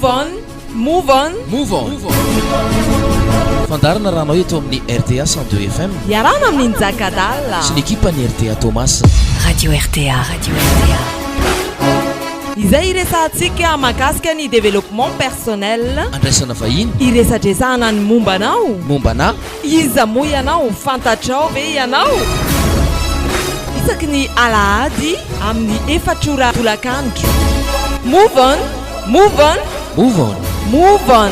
Move on, move on. Move on. Fandaharana arahanao eto amin'ny rta 102 FM. Iarahana amin'i Njaka Adala. Sy ny ekipan'ny rta Toamasina. Radio rta, Radio rta. Izay hiresahantsika mahakasika ny développement personnel. Andraisana vahiny. Hiresadresahana ny momba anao. Momba anà. Iza moa ianao? Fantatrao ve ianao? Isaky ny alahady amin'ny efatr'ora tolakandro. Move on! Move on! Move on! Move on!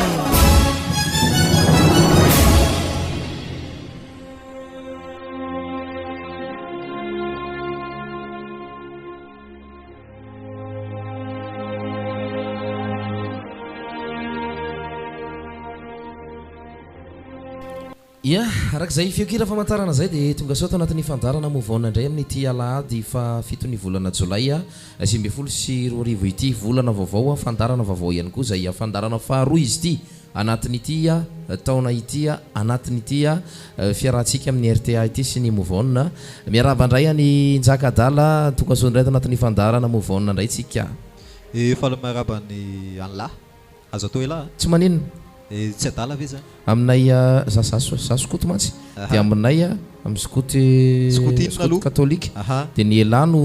Ia, araka izay feon-kira famantarana izay dia tonga soa ato anatin'ny fandaharana Move On indray amin'ity alahady fahafiton'ny volana jolay 2019 ity. Volana vaovao, fandaharana vaovao ihany koa izay fandaharana faharoa izy ity anatin'ity taona ity, anatin'ity fiarahantsika amin'ny rta ity sy ny Move On. Miarahaba indray an'i Njaka Adala, tonga soa indray ato anatin'ny fandaharana Move On indray tsika. Faly miarahaba an'i Anlah. Azo atao elah a! Tsy maninona. Eh, tsy adala ve zany? Aminay za za za skoto mantsy dia aminay amin'ny skoto Skoto inona skoto aloha? katolika Aha. dia ny elah no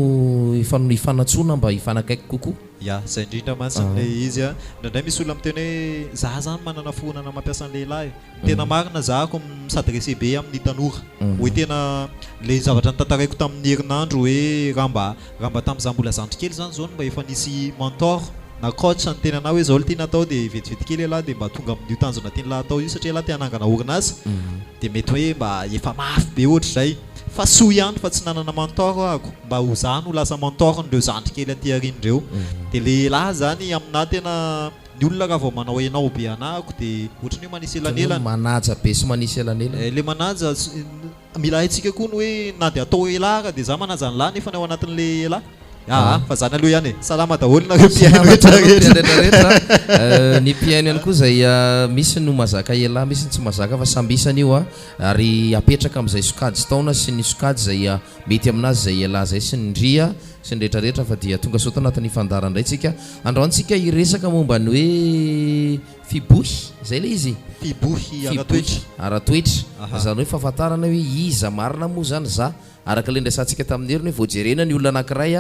ifan- ifanantsoana mba hifanakaiky kokoa. Ya, zay indrindra mantsy Ah. ilay izy a. Indraindray misy olona miteny hoe za zany manana fironana mampiasa ny lehilahy e. Tena marina za ko mi-s'adresser be amin'ny tanora. Hoe tena ilay zavatra notantaraiko tamin'ny herinandro hoe raha mba raha mba tamin'izaho mbola zandry kely zany izao no mba efa nisy mentor na coach niteny anah hoe izao no tiana atao dia vetivety kely ialahy dia mba tonga amin'io tanjona tian'lah atao io satria ialahy te hanangana orinasa dia mety hoe mba efa mafy be ohatr'izay. Fa soa ihany fa tsy nanana mentor ahako mba ho za no lasa mentor-n'ireo zandry kely aty aoriana ireo. Dia lehilahy zany aminah tena Ny olona raha vao manao enao be anahako dia ohatran'ny hoe manisy Ohatran'ny hoe elanelana. manaja be sy manisy elanelana. Eh, le manaja tsy, mila haintsika koa ny hoe na dia atao elah ara dia za manaja an'lah nefa ny ao anatin'le elah. Aa fa zany aloha ihany e. Salama daholo nareo mpihaino Salama rehetra daholo rehetra. mpihaino rehetra rehetra. Eh, ny mpihaino ihany koa izay misy no mazaka elah, misy ny tsy mazaka fa samby isany io ary apetraka amin'izay sokajy taona sy ny sokajy izay mety aminazy izay elah izay sy ny ndry sy ny rehetra rehetra fa dia tonga soa tao anatin'ny fandaharana indray tsika. Androany tsika hiresaka momba ny hoe fibohy, izay ilay izy? Fibohy ara-toetra. Ara-toetra. Aha. Izany hoe fahafantarana hoe iza marina moa izany za. Araka ilay niresahantsika tamin'ny heriny hoe vao jerena ny olona anankiray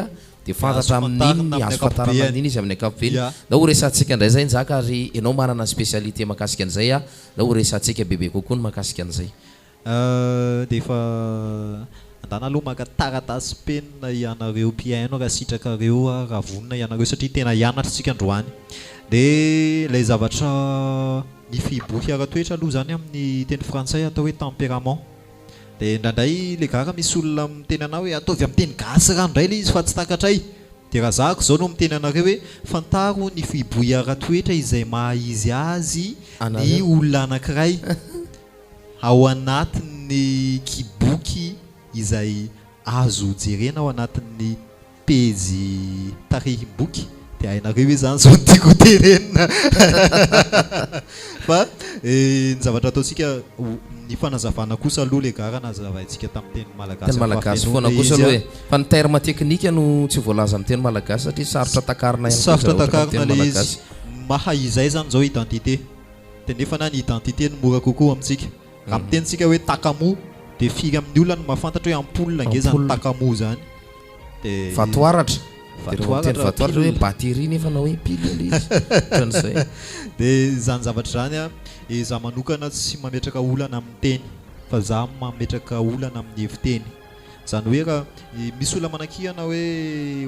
dia fantatra Azo amin'iny, fantarina amin'ny azo fantarina ankapobeny. amin'iny izy amin'ny ankapobeny. Ya. Ndao horesahantsika indray izay Njaka ary ianao manana ny spécialité mahakasika an'izay, ndao horesahantsika bebe kokoa ny mahakasika an'izay. Dia efa andana aloha maka taratasy sy penina ianareo mpihaino raha sitrakareo raha vonona ianareo satria tena hianatra isika androany. Dia ilay zavatra ny fihibohy ara-toetra aloha izany amin'ny teny frantsay atao hoe tempérament. Dia indraindray le gara misy olona miteny anah hoe ataovy amin'ny teny gasy ranoray ilay izy fa tsy takatray. Dia raha zahako izao no miteny anareo hoe fantaro ny fihibohy ara-toetra izay maha izy azy ny olona anankiray. Ao anatin'ny kiboky izay azo jerena ao anatin'ny pejy tarehim-boky dia hainareo hoe izany izao no tiako ho tenenina fa ny zavatra ataontsika ny fanazavana kosa aloha le gara nazavaintsika tamin'ny teny malagasy Teny malagasy foana kosa aloha e. Fa ny terme teknika no tsy voalaza amin'ny teny malagasy satria sarotra takarina ihany koa Sarotra izy raha ohatra ka amin'ny takarina teny le izy. malagasy. Maha izay izany izao identité. Dia nefa na ny identité no mora kokoa amintsika. Raha miteny tsika hoe takamoa dia firy amin'ny olona no mahafantatra hoe ampoule ange izany takamoa izany. Dia Vatoaratra. Dia rehefa miteny Vatoaratra, vatoaratra hoe pile. batterie nefa na hoe pile ilay izy. Ohatran'izay. Dia izany zavatra izany an, izaho manokana tsy mametraka olana amin'ny teny fa izaho mametraka olana amin'ny hevi-teny. Izany hoe raha misy olona manakihana hoe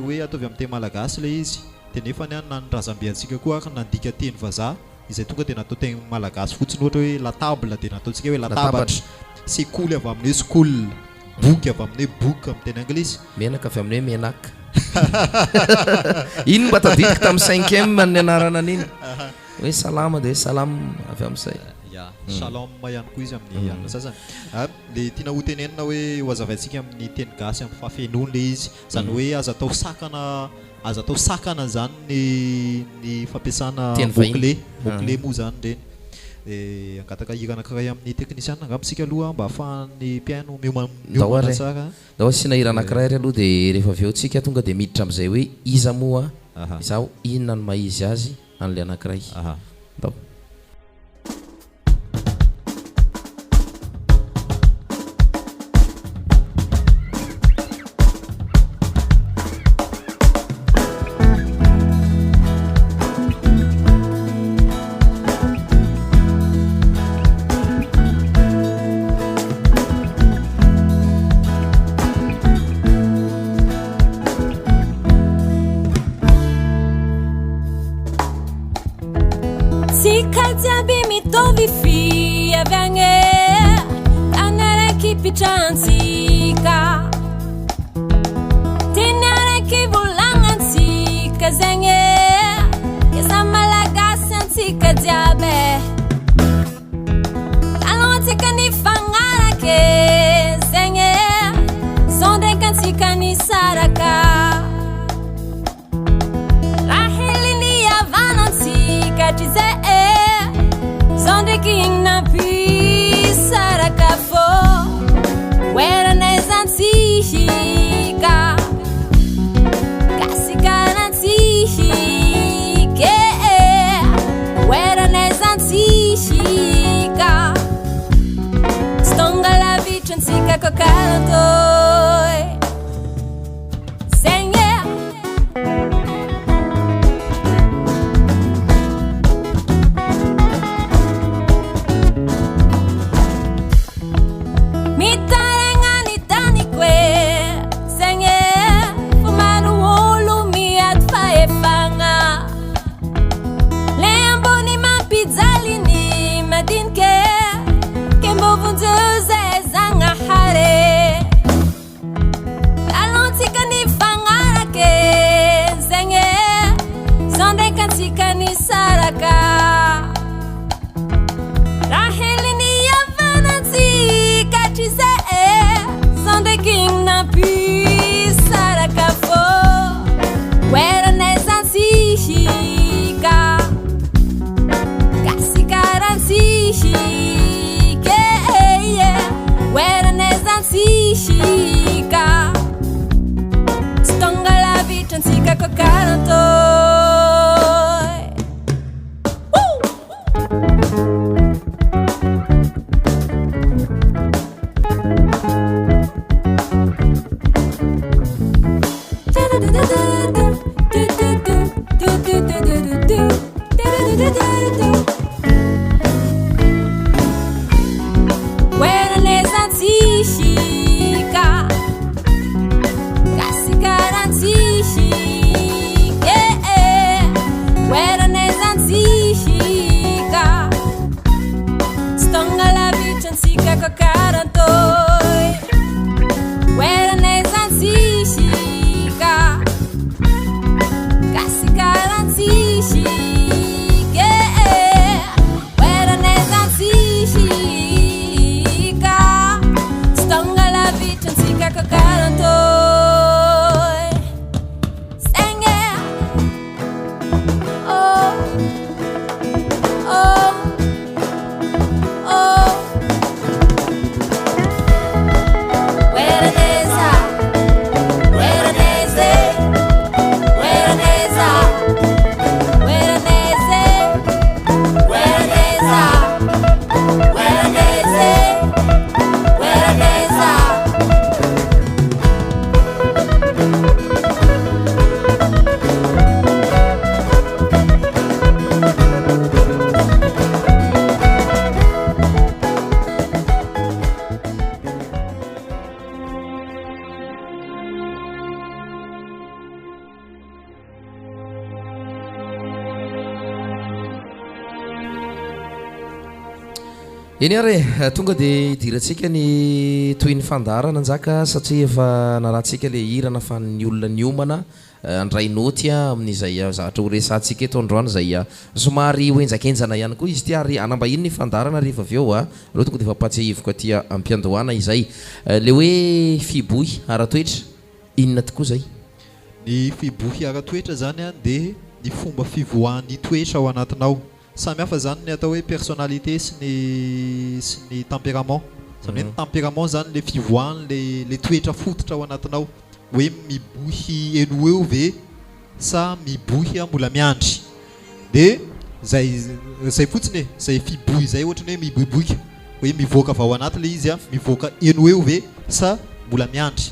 hoe ataovy amin'ny teny malagasy ilay izy dia nefany an na ny razambe antsika koa ary nandika teny vazaha izay tonga dia natao teny malagasy fotsiny ohatra hoe la table dia nataontsika hoe latabatra, sekoly avy amin'ny hoe school, boky avy amin'ny hoe book amin'ny teny anglisy. Menaka avy amin'ny hoe menak. Iny mba tadidiko tamin'ny cinquième ny nianarana an'iny. Hoe salama dia hoe salam avy amin'izay. Ya, shalom ihany koa izy amin'ny alina sasany. Ilay tiana hotenenina hoe hohazavaintsika amin'ny teny gasy amin'ny fahafenoany ilay izy. Izany hoe aza atao sakana Aza atao sakana izany ny ny fampiasana Teny mot vahiny. clé, mot clé moa izany ireny. Dia hangataka hira anankiray amin'ny teknisiana angamba isika aloha mba ahafahan'ny mpihaino mioma Ndao miomana ary e. tsara. Ndao asiana hira anankiray ary aloha dia rehefa avy eo tsika tonga dia miditra amin'izay hoe iza moa Aha. izaho, inona no maha izy azy. an'ilay anankiray. Ndao. Tsika jiaby mitovy fiaviagna e, tany araiky ipitrahantsika, teny araiky volagnantsika zegny e, ke samy Malagasy antsika jiaby e. Taloha antsika nifagnaraka e, zegny e, zao ndraiky antsika nisaraka. Rahely nihavanantsika hatrizay e, zao ndraiky igny nampisaraka fô, oeranaiza antsika, gasikara antsika e, oeranaiza antsika, tsy tonga lavitra antsika koa karaha toy. Zegny e. Mitaraigna ny taniko e, zegny e, fo maro olo miady fahefagna. Le ambony mampijaly ny madiniky e, ke mbô vonjeo zay Zagnahary e. Lalontsika nifagnaraka e, zegny e, zao ndraiky antsika nisaraka. Raha hely nihavanantsika hatrizay e, zao ndraiky igny nampisaraka fô, oeranaiza antsika, gasikara antsika e, oeranaiza antsika, tsy tonga lavitra antsika koa karaha toy. Oeranaiza antsika, gasikara antsika e, oeranaiza antsika, tsy tonga lavitra antsika koa karaha toy. Oeranaiza antsika, gasikara antsika e, oeranaiza antsika, tsy tonga lavitra antsika koa karaha toy. Zegny e. Oh, oh, oh. Oeranaiza, oeranaiza e, oeranaiza, oeranaiza e, oeranaiza, oeranaiza e, oeranaiza. Eny ary e, tonga dia idirantsika ny tohin'ny fandaharana Njaka satria efa narahantsika ilay hira nahafahan'ny olona niomana handray naoty amin'izay zavatra ho resahantsika eto androany izay somary ho henjakenjana ihany koa izy ity ary hanambahiny ny fandaharana rehefa avy eo. Aleo tonga dia efa ampahatsiahiviko aty am-piandohana izay. Ilay hoe fibohy ara-toetra, inona tokoa izay? Ny fibohy ara-toetra izany dia ny fomba fivoahan'ny toetra ao anatinao. Samy hafa izany ny atao hoe personnalité sy ny sy ny tempérament. Izany hoe ny tempérament izany ilay fivoahan'ilay ilay toetra fototra ao anatinao. Hoe mibohy eny ho eo ve sa mibohy mbola miandry. Dia zay zay fotsiny e, zay fiboy zay ohatran'ny hoe miboiboika, hoe mivoaka avy ao anaty ilay izy an, mivoaka eny ho eo ve sa mbola miandry?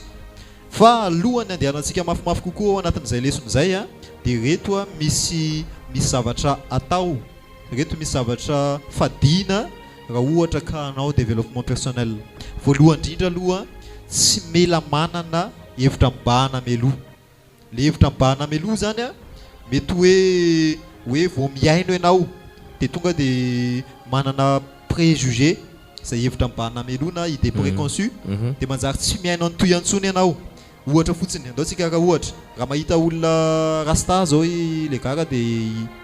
Fa alohan'ny handehanantsika mafimafy kokoa ao anatin'izay lesona izay an, dia ireto an misy misy zavatra atao, ireto misy zavatra fadiana raha ohatra ka hanao développement personnel. Voalohany indrindra aloha tsy mila manana hevitra mibahana mialoha. Le hevitra mibahana mialoha zany a, mety hoe hoe vao mihaino ianao de tonga de manana préjugé zay hevitra mibahana mialoha na idée préconçue de manjary tsy mihaino an'i toi intsony ianao. Ohatra fotsiny, andao tsika haka ohatra, raha mahita olona rasta zao i le gara de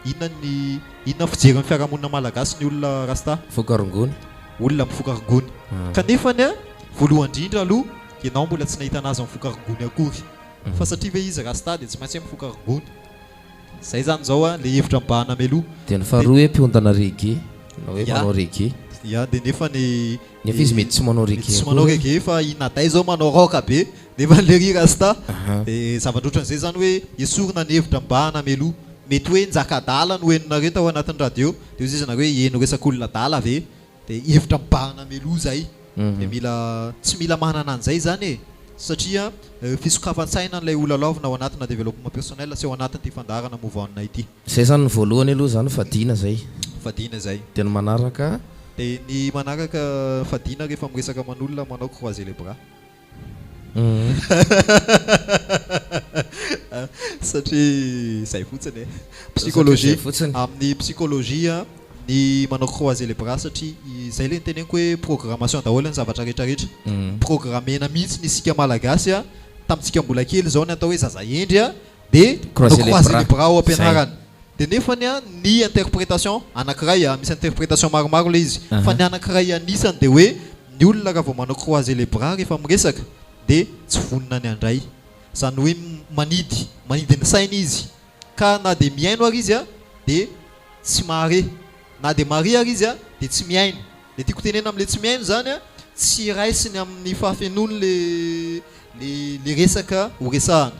inona ny inona ny fijerin'ny fiarahamonina malagasy ny olona rasta? Mifoka rongony. Olona mifoka rongony. Kanefany a, voalohany indrindra aloha ianao mbola tsy nahita anazy mifoka rongony akory. Fa satria ve izy rasta dia tsy maintsy hoe mifoka rongony? Zay zany zao a, le hevitra mibahana mialoha. Dia ny faharoa hoe mpiondana reggae, na hoe Ya. manao reggae. Ya, dia nefa ny Nefa izy mety tsy manao mety reggae tsy manao akory. reggae fa i Naday zao manao rock be, nefa le ry rasta. Aha. Dia zavatra ohatran'izay zany hoe esorina ny hevitra mibahana mialoha. Mety hoe Njaka adala no henonareo tao anatin'ny radio, dia hoy izy nareo hoe heno resak'olona adala ve? Dia hevitra mibahana mialoha izay. Dia mila, tsy mila manana an'izay izany e! Satria fisokafan-tsaina an'ilay ho lalaovina ao anatina développement personnel sy ao anatin'ity fandaharana Move On ity. Izay izany ny voalohany aloha izany fadiana izay. Fadiana izay. Dia ny manaraka. Dia ny manaraka fadiana rehefa miresaka aman'olona manao croiser les bras. Satria izay fotsiny e. Psychologie, amin'ny psychologie ny manao croiser les bras satria izay ilay noteneniko hoe programmation daholo ny zavatra rehetra rehetra. Programmena mihitsy ny isika malagasy tamintsika mbola kely izao ny atao hoe zaza hendry dia manao croiser les bras ao am-pianarana. Dia nefany an, ny interprétation anankiray an, misy interprétation maromaro ilay izy, fa ny anankiray anisany dia hoe ny olona raha vao manao croiser les bras rehefa miresaka dia tsy vonona ny handray. Izany hoe manidy, manidy ny sainy izy. Ka na dia mihaino ary izy an, dia tsy mahare. Na dia mahare ary izy an, dia tsy mihaino. Ilay tiako tenenina amin'ilay tsy mihaino izany an, tsy raisiny amin'ny fahafenoany ilay ilay resaka ho resahana.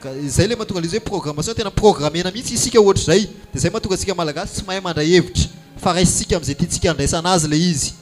Ka izay ilay mahatonga ilay izy hoe programmation, tena programmena mihitsy isika ohatr'izay. Dia izay mahatonga antsika Malagasy tsy mahay mandray hevitra fa raisintsika amin'izay tiantsika handraisana azy ilay izy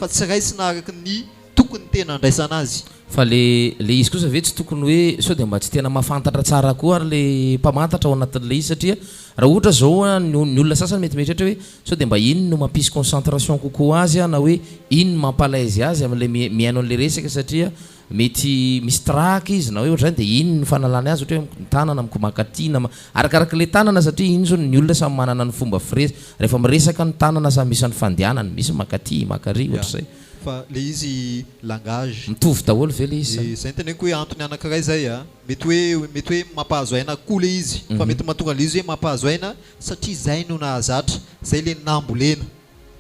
fa tsy raisina araka ny tokony tena handraisana azy. Fa le le izy kosa ve tsy tokony hoe sao dia mba tsy tena mahafantatra tsara koa ary le mpamantatra ao anatin'ilay izy satria raha ohatra zao an ny olona sasany mety mieritreritra hoe sao dia mba iny no mampisy concentration kokoa azy an na hoe iny no mampa à l'aise azy amin'ilay mihaino an'ilay resaka satria Mety misy trac izy na hoe ohatr'izany dia iny no fanalany azy ohatra hoe ny tanana mikomankaty na arakaraka ilay tanana satria iny zao ny olona samy manana ny fomba fires rehefa miresaka ny tanana samy misy ny fandehanany misy mankaty mankary Ya, ohatr'izay. fa le izy langage. Mitovy daholo ve le izy sa? Dia zay no teneniko hoe antony anankiray zay a, mety hoe mety hoe mampahazo aina koa le izy fa mety mahatonga an'le izy hoe mampahazo aina satria zay no nahazatra, zay le nambolena.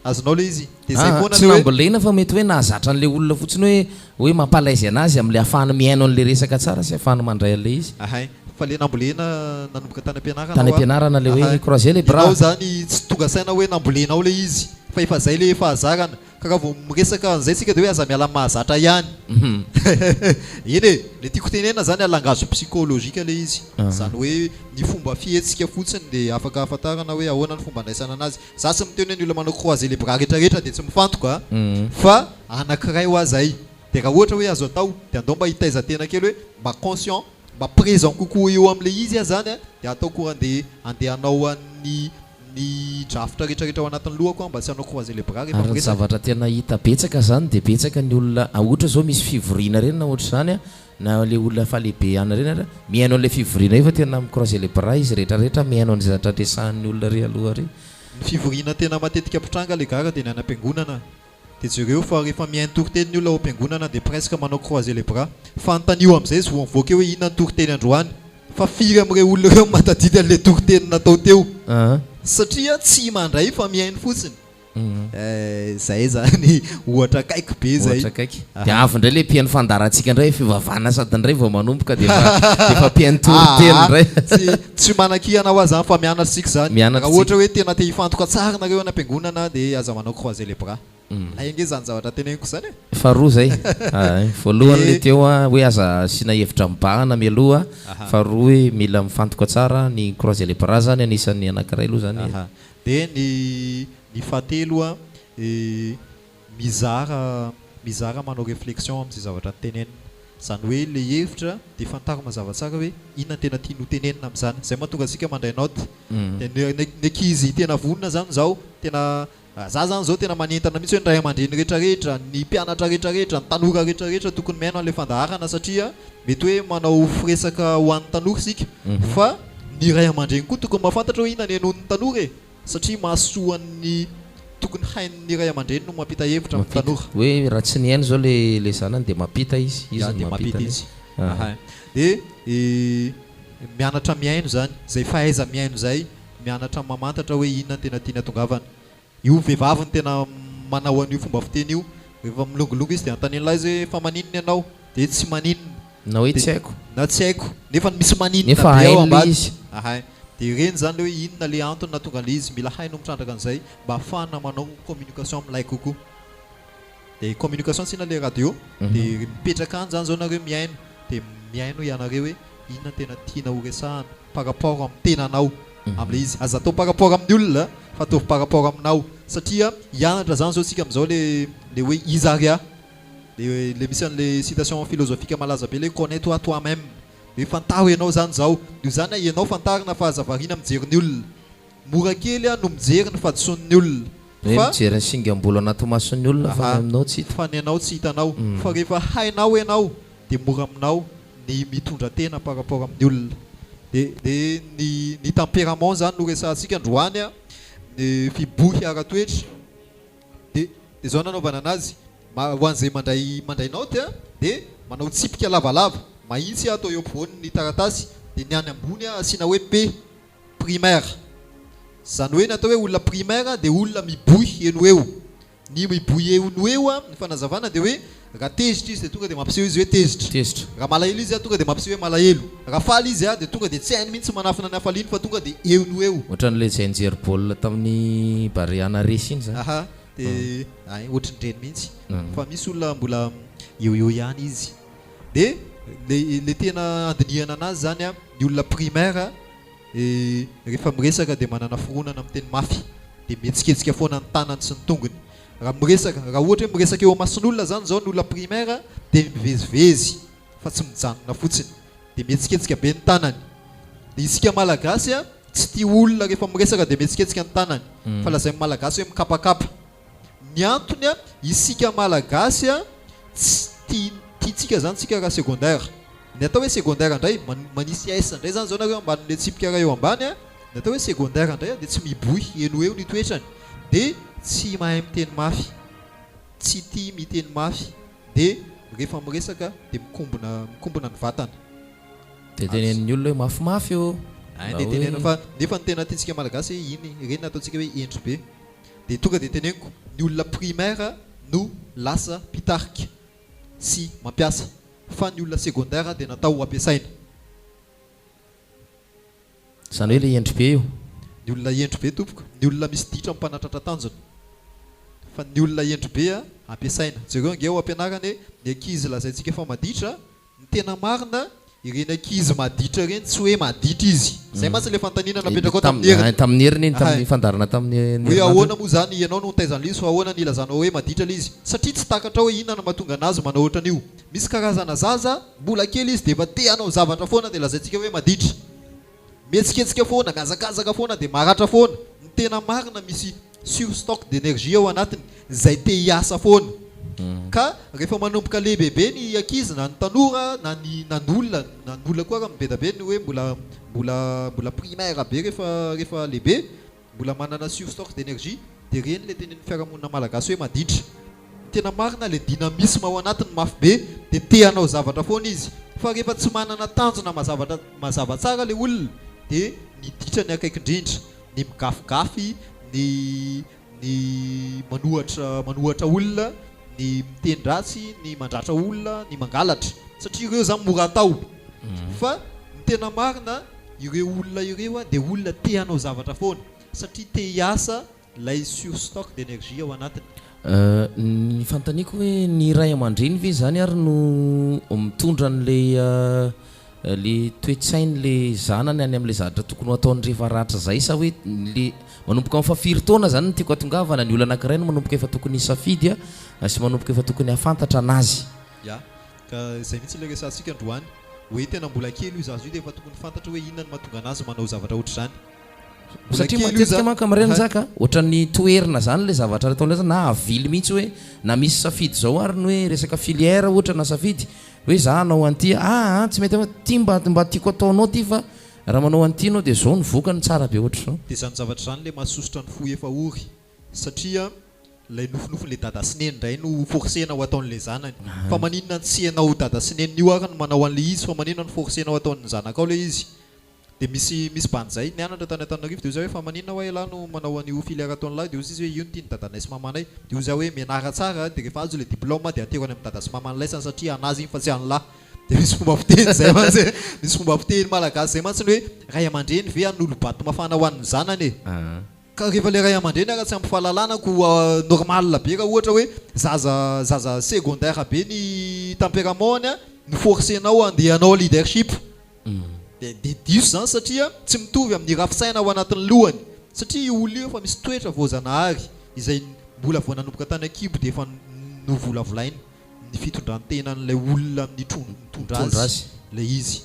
Azonao le izy? Dia zay Ah, foana tsy le hoe. nambolena fa mety hoe nahazatra an'ilay olona fotsiny hoe hoe mampalaizy anazy amin'ilay ahafahany mihaino an'ilay resaka tsara sy ahafahany mandray an'ilay izy. Ahay, fa le nambolena nanomboka tany am-pianarana Tany hoa. am-pianarana ilay hoe Ahay. croiser les Ianao bras. zany tsy tonga saina hoe nambolenao le izy fa efa zay le fahazarana. Ka raha vao miresaka an'izay tsika dia hoe aza miala amin'ny mahazatra ihany. Eny e, le tiako tenenina zany a langage psychologique le izy. Zany hoe ny fomba fihetsika fotsiny dia afaka ahafantarana hoe ahoana ny fomba andraisana anazy. Za tsy miteny hoe ny olona manao croiser les bras rehetra rehetra dia tsy mifantoka a! Fa anakiray hoa zay. Dia raha ohatra hoe azo atao dia andao mba hitaiza tena kely hoe mba conscient, mba présent kokoa eo amin'ilay izy aho zany a, dia ataoko andeha andeha hanao an'ny ny drafitra rehetra rehetra ao anatin'ny lohako aho mba tsy hanao croiser les bras rehefa Ary ny miresaka. zavatra tena hita betsaka zany dia betsaka ny olona ohatra zao misy fivoriana ireny na ohatr'izany a, Na le olona efa lehibe any ireny ary mihaino an'ilay fivoriana io fa tena mi-croiser les bras izy rehetra rehetra mihaino an'izay zavatra resahan'ny olona ary aloha ary. Ny fivoriana tena matetika mpitranga le gara dia ny any am-piangonana. Dia jereo fa rehefa mihaino toriteny ny olona ao am-piangonana dia presque manao croiser les bras. Fa anontanio amin'izay izy vao mivoaka eo hoe inona ny toriteny androany. Fa firy amin'ireo olona ireo no mahatadidy an'ilay toriteny natao teo. Satria tsy mandray fa mihaino fotsiny. Eh, zay zany ohatra akaiky be zay. Ohatra akaiky. Dia avy indray le mpihaino fandaharantsika indray fivavahana sady indray vao manomboka dia efa dia efa mpihaino toriteny Ah, indray. tsy tsy manakihana ho ahy zany fa mianatra isika zany. Mianatra Raha ohatra isika. hoe tena te hifantoka tsara nareo any am-piangonana dia aza manao croiser les bras. Milay ange zany zavatra teneniko zany e. Faharoa zay. Ay, voalohany le Dia teo a, hoe aza asiana hevitra mibahana mialoha. Faharoa hoe mila mifantoka tsara, ny croiser les bras zany anisan'ny anankiray aloha zany. Aha. Dia ny ny fahatelo a, eh, mizara mizara manao réflexion amin'izay zavatra tenenina. Izany hoe ilay hevitra dia fantaro mazava tsara hoe inona no tena tiany ho tenenina amin'izany. Izay mahatonga antsika mandray note. Dia ny ny ny ankizy tena vonona izany izao, tena za izany izao tena manentana mihitsy hoe ny ray aman-dreny rehetra rehetra, ny mpianatra rehetra rehetra, ny tanora rehetra rehetra tokony mihaino an'ilay fandaharana satria mety hoe manao firesaka ho an'ny tanora isika fa ny ray aman-dreny koa tokony mahafantatra hoe inona ny henoin'ny tanora e! Satria mahasoa ny tokony hain'ny ray aman-dreny no mampita hevitra amin'ny Mampita. tanora. Hoe raha tsy nihaino izao le le zanany dia mampita izy, izy Ya no dia mampita mampita anie. izy. Ah. Aha. Dia mianatra mihaino izany, izay fahaiza-mihaino izay, mianatra mamantatra hoe inona no tena tiany hatongavana. Io vehivavy no tena manao an'io fomba fiteny io. Rehefa milongilongy izy dia anontanian'ilay izy hoe fa maninona ianao? Dia tsy maninona. Na hoe tsy Dia haiko. na tsy haiko. Nefa misy maninona Nefa be ao hainy ilay ambadika. izy. Ahay. Dia ireny izany ilay hoe inona ilay antony nahatonga an'ilay izy. Mila hainao mitrandraka an'izay mba ahafahana manao communication milay kokoa. Dia communication tsy inona ilay radio. Dia mipetraka any izany izao nareo mihaino. Dia mihaino ianareo hoe inona no tena tiana ho resahana par rapport amin'ny tenanao amin'ilay izy. Aza atao par rapport amin'ny olona fa ataovy par rapport aminao. Satria hianatra izany izao isika amin'izao ilay ilay hoe iza ary aho. Le le misy an'le citation philosophique malaza be le connais toi toi même hoe fantaro ianao zany zao, io zany a ianao fantarina fa aza variana mijery ny olona, mora kely a no mijery ny fahadisoan'ny olona Hoe fa mijery ny singam-bolo anaty mason'ny olona fa ny Aha, aminao tsy hita. fa ny anao tsy hitanao, fa rehefa hainao ianao dia mora aminao ny mitondra tena par rapport amin'ny olona. De de ny ny tempérament zany no resahantsika androany a, ny fibohy ara-toetra. Dia dia izao nanaovana anazy, ma ho an'izay mandray mandray naoty a, dia manao tsipika lavalava, mahitsy atao eo ampovoany ny taratasy, dia ny any ambony a asiana hoe P, primaire. Izany hoe ny atao hoe olona primaire dia olona mibohy eny ho eo. Ny mibohy eo no eo a, ny fanazavana dia hoe raha tezitra izy dia tonga dia mampiseho izy hoe tezitra. Tezitra. Raha malahelo izy a tonga dia mampiseho hoe malahelo. Raha faly izy a dia tonga dia tsy hainy mihitsy manafina ny hafaliany fa tonga dia eo no eo. Ohatran'ilay izay nijery baolina tamin'ny Barea naresy iny izany. Aha, dia hay ohatrin'ireny mihitsy. Fa misy olona mbola eo eo ihany izy. Dia le le tena andinihana anazy izany a, ny olona primaire rehefa miresaka dia manana fironana miteny mafy, dia mihetsiketsika foana ny tanany sy ny tongony. Raha miresaka, raha ohatra hoe miresaka eo imason'olona izany izao ny olona primaire dia mivezivezy fa tsy mijanona fotsiny. Dia mihetsiketsika be ny tanany. Dia isika Malagasy tsy tia olona rehefa miresaka dia mihetsiketsika ny tanany. Fa lazain'ny Malagasy hoe mikapakapa. Ny antony isika Malagasy tsy tia, tiantsika izany tsika raha secondaire. Ny atao hoe secondaire indray, manisy S indray izany izao nareo ambanin'ilay tsipika iray eo ambany an, ny atao hoe secondaire indray dia tsy mibohy eny ho eo ny toetrany, dia tsy mahay miteny mafy, tsy tia miteny mafy, dia rehefa miresaka dia mikombona mikombona ny vatana. Dia tenenin'ny olona hoe mafimafy ô! Hay Na dia tenenina hoe. fa nefa ny tena tiantsika Malagasy hoe iny ireny nataontsika hoe hendry be. Dia tonga dia teneniko, ny olona primaire no lasa mpitarika sy mampiasa. Fa ny olona secondaire dia natao ho ampiasaina. Izany hoe ilay hendry be io. Ny olona hendry be tompoko, ny olona misy ditra mpanatratra tanjona. Fa ny olona hendry be ampiasaina. Jereo ange ao ampianarana e, ny ankizy lazaintsika fa maditra, ny tena marina, ireny ankizy maditra ireny tsy hoe maditra izy. Izay mantsy ilay fanontaniana napetrakao tamin'ny heriny. Tamin'ny heriny iny, tamin'ny fandaharana tamin'ny Hoe herinandro ahoana iny. moa izany ianao no nitaiza an'ilay izy fa ahoana no ilazanao hoe maditra ilay izy? Satria tsy takatrao hoe inona no mahatonga an'azy manao ohatran'io. Misy karazana zaza, mbola kely izy dia efa te hanao zavatra foana dia lazaintsika hoe maditra. Mihetsiketsika foana, mihazakazaka foana dia maratra foana. Ny tena marina misy surstock d'énergie ao anatiny izay te hiasa foana. Ka rehefa manomboka lehibebe ny ankizy na ny tanora na ny na ny olona na ny olona koa ary be dia be ny hoe mbola mbola mbola primaire be rehefa rehefa lehibe, mbola manana surstock d'énergie dia ireny ilay tenenin'ny fiarahamonina malagasy hoe maditra. Ny tena marina ilay dynamisme ao anatiny mafy be dia te hanao zavatra foana izy fa rehefa tsy manana tanjona mazavatra mazava tsara ilay olona dia ny ditra ny akaiky indrindra, ny migafigafy, ny. ny manohatra manohatra olona, ny miteny ratsy, ny mandratra olona, ny mangalatra. Satria ireo izany mora atao. Fa ny tena marina, ireo olona ireo dia olona te hanao zavatra foana. Satria te hiasa ilay surstock d'énergie ao anatiny. Ny fanontaniako hoe ny ray aman-dreny ve izany ary no mitondra an'ilay le toe-tsain'le zanany any amin'ilay zavatra tokony ho ataony rehefa rahatrizay sa hoe le manomboka amin'ny fahafiry taona izany no tiako hatongavana, ny olona anankiray no manomboka efa tokony hisafidy sy manomboka efa tokony hahafantatra an'azy. Ya, ka izay mihitsy ilay resahantsika androany, hoe tena mbola kely io zaza io dia efa tokony fantatra hoe inona no mahatonga an'azy manao zavatra ohatr'izany. Mbola Satria kely io matetika za. manko amin'ireny Hay. Njaka, ohatran'ny toherina izany ilay zavatra ataon'ilay zaza na avily mihitsy hoe na misy safidy izao ary ny hoe resaka filière ohatra na safidy hoe za hanao an'ity, aa tsy mety ty mba mba tiako ataonao ty fa raha manao an'ity ianao dia izao ny vokany tsara be ohatr'izao. Dia izany zavatra izany ilay mahasosotra ny fo efa ory satria ilay nofinofin'ilay dada sy neny indray no forcer-na ho ataon'ilay zanany. Fa maninona no tsy ianao dada sy neny io ary no manao an'ilay izy fa maninona no forcer-nao ataon'ny zanakao ilay izy? Dia misy misy bandy zay nianatra tany Antananarivo dia hoy za hoe fa maninona hoa elah no manao an'io filière ataon'lah dia hozy izy hoe io no tian'i dadanay sy mamanay dia hoy za hoe mianara tsara dia rehefa azo ilay diplôme dia atero any amin'ny dada sy maman'laisany satria an'azy iny fa tsy an'lah dia misy fomba fiteny zay mantsy e misy fomba fiteny malagasy zay mantsy ny hoe ray aman-dreny ve hanolo-bato mafana ho an'ny zanany e Ka rehefa le ray aman-dreny ara tsy ampy fahalalana koa normal be raha ohatra hoe zaza zaza secondaire be ny tempérament-ny a, no forcer-nao handeha hanao leadership. Dia dia diso izany satria tsy mitovy amin'ny rafi-tsaina ao anatin'ny lohany. Satria io olona io efa misy toetra voajanahary izay mbola vao nanomboka tany an-kibo dia efa novolavolainy ny fitondran-tenan'ilay olona nitondra azy ilay izy.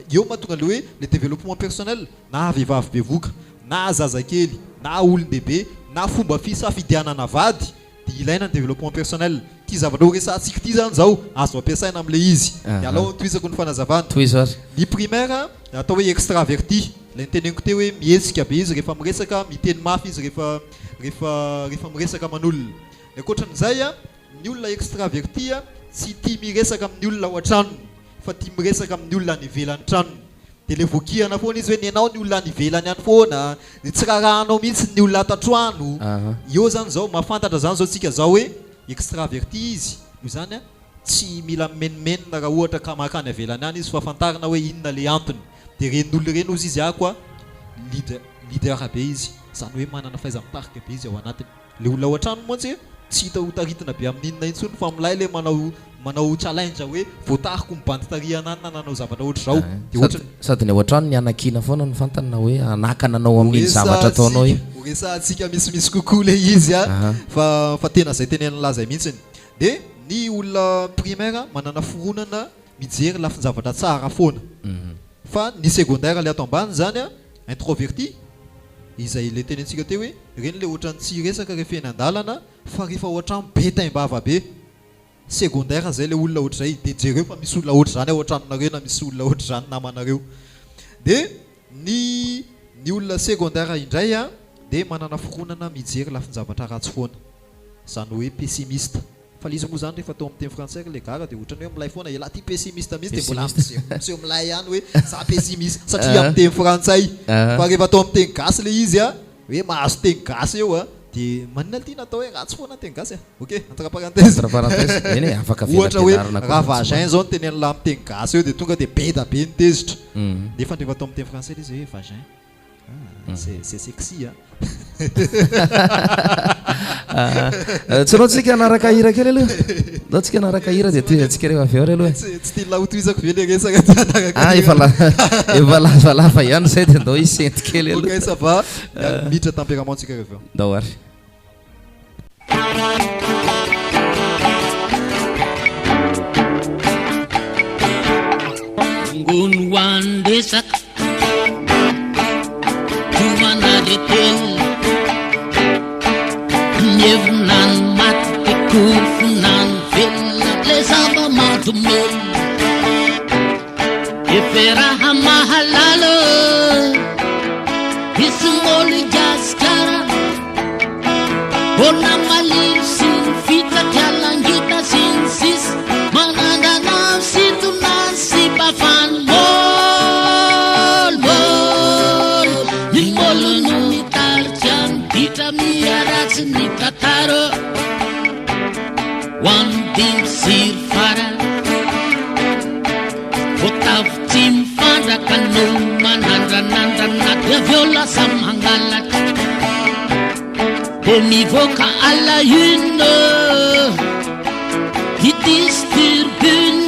Eo mahatonga le hoe le développement personnel na vehivavy bevoka na zazakely na olon-dehibe na fomba fisafidianana vady dia ilaina ny développement personnel. Ity zavatra ho resahantsika ity izany izao azo ampiasaina amin'ilay izy. Dia alao tohizako ny fanazavana. Tohizo ary. Ny primaire atao hoe extraverti, ilay noteneniko teo hoe mihetsika be izy rehefa miresaka, miteny mafy izy rehefa rehefa rehefa miresaka aman'olona. Ny ankoatran'izay, ny olona extraverti tsy tia miresaka amin'ny olona ao an-tranony fa tia miresaka amin'ny olona any ivelan'ny tranony. Dia ilay voakihana foana izy hoe nenao ny olona any ivelany any foana, dia tsy rarahanao mihitsy ny olona ato an-trano. Eo izany izao, mahafantatra izany izao tsika izao hoe extraverti izy, noho izany tsy mila mimenomenona raha ohatra ka mankany ivelany any izy fa fantarina hoe inona ilay antony. Dia ireny olona ireny hozy izy ako a, leader, leader be izy, izany hoe manana fahaiza-mitarika be izy ao anatiny. Le olona ao an-trano mantsy tsy hita ho taritina be amin'inona intsony fa milay le manao manao challenge hoe voatariko ny bandy tarihana any na nanao zavatra ohatr'izao de ohatrany. Sady ny ao an-trano ny hanakiana foana no fantany na hoe hanakana anao amin'iny zavatra ataonao iny. Ho resahantsika misimisy kokoa le izy a fa fa tena zay tenenin'lah zay mihitsiny. De ny olona primaire manana fironana mijery lafin-javatra tsara foana fa ny secondaire le ato ambany zany a introverti izay le tenentsika teo hoe ireny le ohatran'ny tsy hiresaka rehefa eny an-dalana fa rehefa ao an-trano be taim-bava be, secondaire zay le olona ohatr'izay de jereo fa misy olona ohatr'izany ao an-tranonareo na misy olona ohatr'izany namanareo. De ny ny olona secondaire indray a de manana fironana mijery lafin-javatra ratsy foana, zany hoe pessimiste. Fa le izy moa zany rehefa atao amin'ny teny frantsay ry le gara dia ohatran'ny hoe milay foana, elah ty pessimiste mihitsy dia mbola miseho miseho milay ihany hoe za pessimiste satria amin'ny teny frantsay. Fa rehefa atao amin'ny teny gasy le izy a, hoe mahazo teny gasy eo a, dia maninona ty natao hoe ratsy foana ny teny gasy a? Ok, entre parenthèse. Entre parenthèse, eny e, afaka Ohatra hoe velabelarina koa raha fa tsy vagin zao no tenenin'lah amin'ny teny gasy eo dia tonga dia be da be ny tezitra. Nefa rehefa atao amin'ny teny frantsay le izy hoe vagin. Ah, c'est c'est sexy hein. Tsy anao tsika hanaraka hira kely aloha. Ndao tsika hanaraka hira dia tohizantsika rehefa avy eo ary aloha. Tsy tsy tian'lah ho tohizako ve le resaka dia hanaraka Ah, hira. efa la efa lavalava ihany izay dia ndao hisento kely aloha. Ok, ça va. Miditra tempérament tsika rehefa avy eo. Ndao ary. Ngony ho an-dresaka Tomana le telina Mievina ny maty de kofona ny velona Le zava-mahadomelina Efa raha mahalala Hisy môly Gasikara Olona malilo sy ny fitaka langita sy ny sisa Manangana misintona ny sipa fa ny môly môly Ny môly no mitarika ny ditra miharatsy ny. Ho an'ny dimby sy ry fara Voatavo tsy mifandraka no manandranandrana Dia avy eo lasa mangalatra Dia mivoaka à la une Hi-disturbune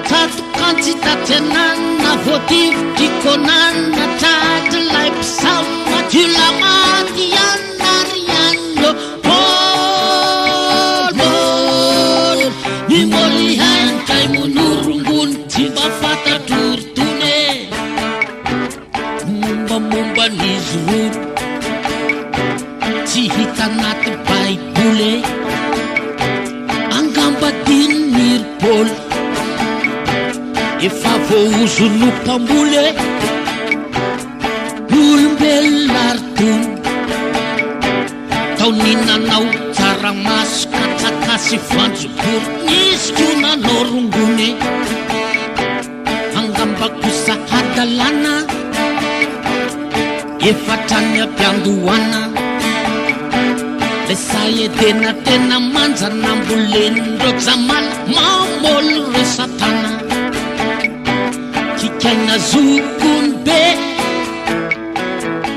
Tsatokantsy tatsenana Voativotry Conan Tratr'ilay mpisava Jiolahy maty ihany Tsy hita anaty baiboly e Angamba adinony ry Paoly Efa voaozon'ny mpamboly e Olombelona ary tony Tao ny nanao tsaramaso katsaka sy voanjobory Nisy koa nanao rongony e Angamba kosa hadalana Efa hatrany am-piandohana Ilay saha Edena tena manja Nambolen'ireo jamala Mamôly ireo satana Kikaina zokony be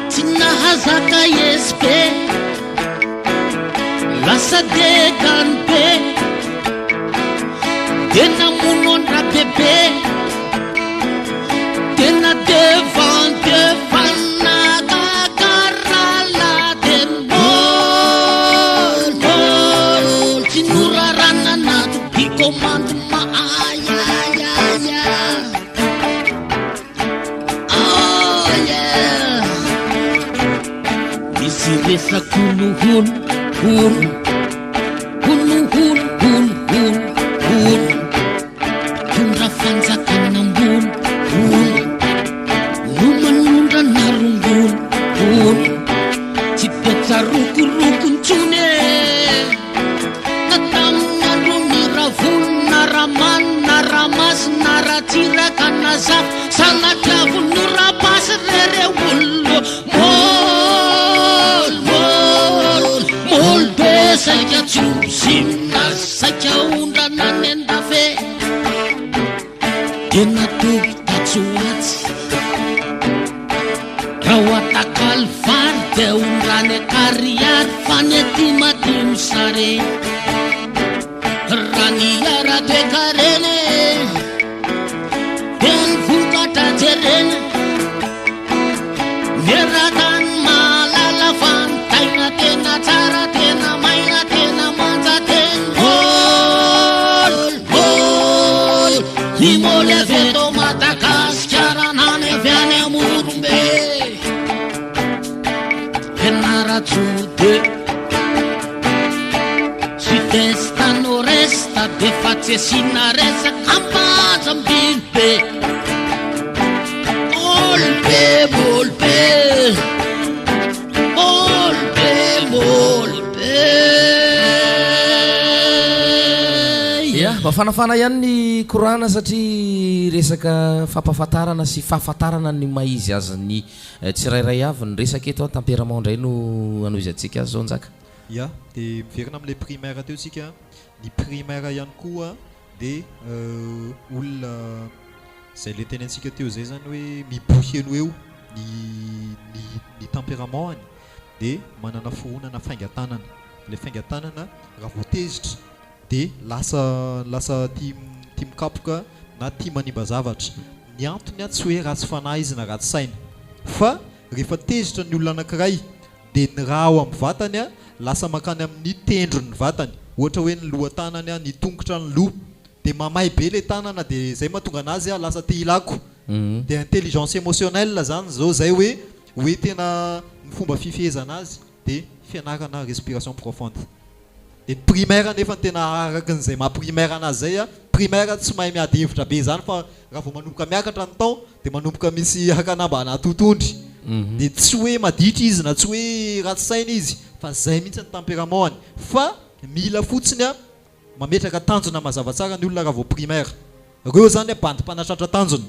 Tsy nahazaka SP Lasa degany be De namono an-dRabebe Tena devant Dieu fa nahagaga rahalahy de môly môly Tsy norarana anaty bikomandy Ayayaya Oh yeah Misy resaka honohono hono Hono hono hono hono hono Mpitondra fanjakana ambony hono No manondrana rongony hono Tsy dia tsarokoroko intsony e Na tamin'ny andron'i Ravono na Ramano na Ramasy na Ratsiraka na Zafy Sanatriavin'ny oram-pasy re re olona Môly môly môly be saika tsy ho zinona Saika hondrana any an-dafy e Dia natoby tatsy ho atsy Raha ho atakalo vary dia hondrany an-karihary Fa ny aty madio sary Raha ny ara-toekarena e Dia ny vokatra jerena Ny eran-tany mahalala fa ny taina tena tsara Tena maina tena manja teny Môly môly Ny môly avy eto Madagasikara na ny avy any Amorombe Fianarantsoa deux Sud-est nord-est d'efa tsy asiana resaka Ampanjambilo be Môly be môly be Môly be môly be Ya, mafanafana ihany ny korana satria resaka fampahafantarana sy fahafantarana ny maha izy azy ny tsirairay avy ny resaka eto an, tempérament indray no anohizantsika azy zao Njaka. Ya, dia miverina amin'ilay primaire teo tsika, ny primaire ihany koa dia olona izay ilay tenentsika teo izay izany hoe mibohy eo no eo ny ny ny tempérament-ny dia manana fironana faingan-tanana, ilay faingan-tanana raha vao tezitra dia lasa lasa tia tia mikapoka na tia manimba zavatra, ny antony tsy hoe ratsy fanahy izy na ratsy saina fa rehefa tezitra ny olona anankiray dia ny rà ao amin'ny vatany lasa mankany amin'ny tendron'ny vatany, ohatra hoe ny lohan-tanany, ny tongotra, ny loha, dia mamay be ilay tanana dia izay mahatonga anazy lasa te hilako, dia intelligence émotionnelle zany izao izay hoe hoe tena ny fomba fifehezana azy dia fianarana respiration profonde. Dia ny primaire nefa no tena araka an'izay maha primaire anazy izay, primaire tsy mahay miady hevitra be izany fa raha vao manomboka miakatra ny temps dia manomboka misy hakanamba anatotondry. Dia tsy hoe maditra izy na tsy hoe ratsy saina izy fa izay mihitsy ny tempérament-ny. Fa mila fotsiny mametraka tanjona mazava tsara ny olona raha vao primaire. Ireo izany bandy mpanatratra tanjona.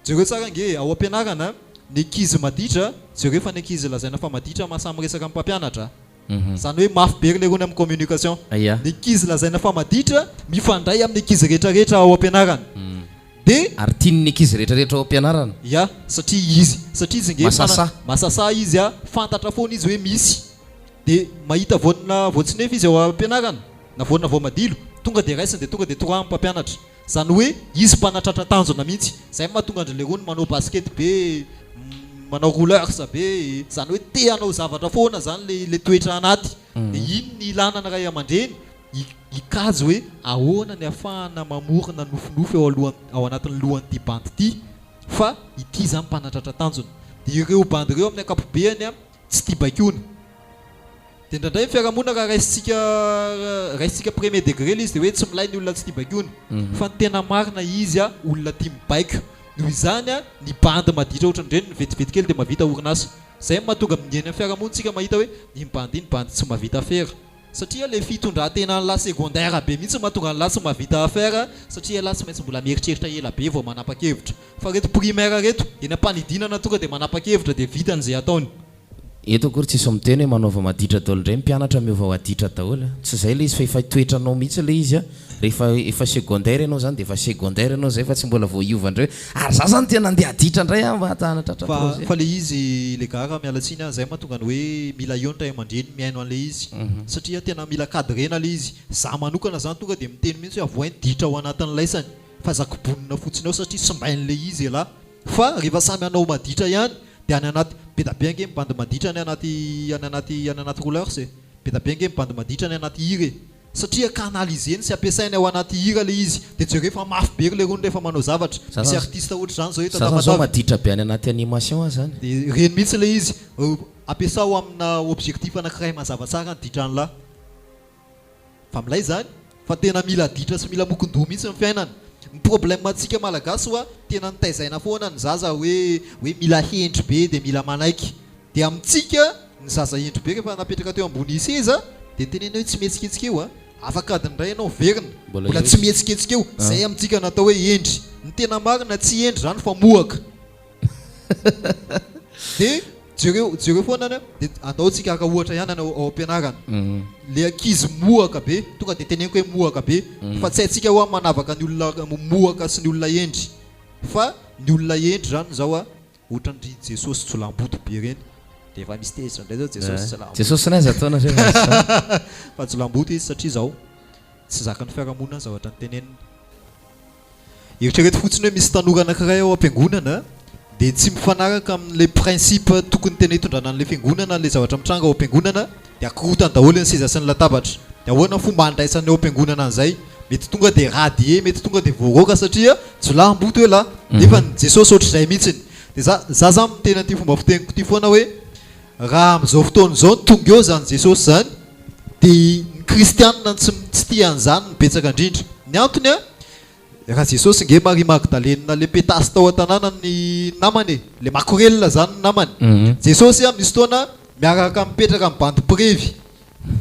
Jereo tsara ange e, ao am-pianarana, ny ankizy maditra, jereo fa ny ankizy lazaina fa maditra mahasahy miresaka amin'ny mpampianatra. Izany hoe mafy be ry lerony amin'ny communication. Ny ankizy lazaina fa maditra, mifandray amin'ny ankizy rehetrarehetra ao am-pianarana. Dia. Ary tian'ny ankizy rehetrarehetra ao am-pianarana. Ya, satria izy, satria izy ange Masasa. Masasa izy a, fantatra foana izy hoe misy. Dia mahita voanina voatsinefy izy ao am-pianarana, na voanina voamadilo, tonga dia raisiny dia tonga dia toroahiny mpampianatra. Izany hoe izy mpanatratra tanjona mihitsy. Izay no mahatonga an-dry lerony manao basket be, manao rollers be. Izany hoe te hanao zavatra foana izany ilay ilay toetra anaty. Dia iny ny ilana ny ray aman-dreny hikajy hoe ahoana ny ahafahana mamorona nofinofy ao alohan'ny ao anatin'ny lohan'ity bandy ity fa ity izany mpanatratra tanjona. Dia ireo bandy ireo amin'ny ankapobeany tsy tia baikoana. Dia indraindray ny fiarahamonina raha raisintsika raisintsika premier degré ilay izy dia hoe tsy milay ny olona tsy tia baikoana. Fa ny tena marina izy olona tia mibaiko. Noho izany ny bandy maditra ohatran'ireny ny vetivety kely dia mahavita orinasa. Izay no mahatonga ny eny amin'ny fiarahamonintsika mahita hoe iny bandy iny bandy tsy mahavita afera. Satria ilay fitondran-tenan'lah secondaire be mihitsy no mahatonga an'lah tsy mahavita affaire satria elah tsy maintsy mbola mieritreritra ela be vao manapa-kevitra. Fa ireto primaire ireto, eny am-panidinana tonga dia manapa-kevitra dia vitany izay ataony. Eto akory tsisy miteny hoe manaova maditra daholo indray ny mpianatra miova ho aditra daholo a! Tsy izay ilay izy fa efa toetranao mihitsy ilay izy a! Rehefa efa secondaire ianao izany dia efa secondaire ianao izay fa tsy mbola vao hiova indray hoe ary za izany tena andeha haditra indray aho mba hanatratra Fa projet. fa le izy le gars raha miala tsiny an, zay mahatonga ny hoe mila eo ny ray aman-dreny mihaino an'le izy satria tena mila cadrena le izy, za manokana zany tonga dia miteny mihitsy hoe avohay ny ditra ao anatin'ny laisany fa aza kobonina fotsiny ao satria simbain'le izy elah fa rehefa samy hanao maditra ihany dia any anaty, be da be ange ny bandy maditra any anaty any anaty any anaty rollers e, be da be ange ny bandy maditra any anaty hira e. Satria canaliser-ny sy ampiasainy ao anaty hira ilay izy. Dia jereo fa mafy be ry lerony rehefa manao zavatra. Za Misy zany artiste ohatr'izany izao eto za zany zao Tamatave. maditra be any anaty animation aho zany. Dia ireny mihitsy ilay izy. Ampiasao amina objectif anankiray mazava tsara ny ditran'lah. Fa milay izany. Fa tena mila ditra sy mila mokon-doha mihitsy ny fiainana. Ny problème antsika malagasy hoa tena nitaizaina foana ny zaza hoe hoe mila hendry be dia mila manaiky. Dia amintsika ny zaza hendry be rehefa napetraka teo ambony seza dia tenenina hoe tsy mihetsiketsika eo a! Afaka adiny iray ianao miverina Mbola mbola eo tsy izy. mihetsiketsika eo. Ah. Zay amintsika natao hoe hendry. Ny tena marina tsy hendry zany fa mohaka. Dia jereo jereo foana any a, dia andao tsika haka ohatra ihany any ao am-pianarana. Le ankizy mohaka be, tonga dia teneniko hoe mohaka be, fa tsy haintsika hoa manavaka ny olona mohaka sy ny olona hendry. Fa ny olona hendry zany zao a, Ohatran-dry Jesosy jolamboto be ireny. Dia efa misy tezitra indray zao Jesosy jolamboto. Jesosy n'aiza ataonareo an'izany? Fa jolamboto izy satria zao, tsy zakan'ny fiarahamonina ny zavatra noteneniny. Eritrereto fotsiny hoe misy tanora anankiray ao am-piangonana dia tsy mifanaraka amin'ilay principe tokony tena hitondrana an'ilay fiangonana ilay zavatra mitranga ao am-piangonana Dia akorontany daholo ny seza sy ny latabatra. Dia ahoana ny fomba handraisan'ny ao am-piangonana an'izay? Mety tonga dia radier, mety tonga dia voaroaka satria jiolahimboto elah. Nefa ny Jesosy ohatr'izay mihitsiny. Dia za, za zany miteny an'ity fomba fiteniko ity foana hoe, raha amin'izao fotoana izao no tonga eo izany Jesosy izany, dia ny kristianina no tsy, tsy tia an'izany no betsaka indrindra. Ny antony an, Raha Jesosy nge Marie Magdalena le petasy tao an-tanàna ny namany e, le makorelina zany ny namany. Jesosy a misy fotoana miaraka mipetraka amin'ny bandy mpirevy.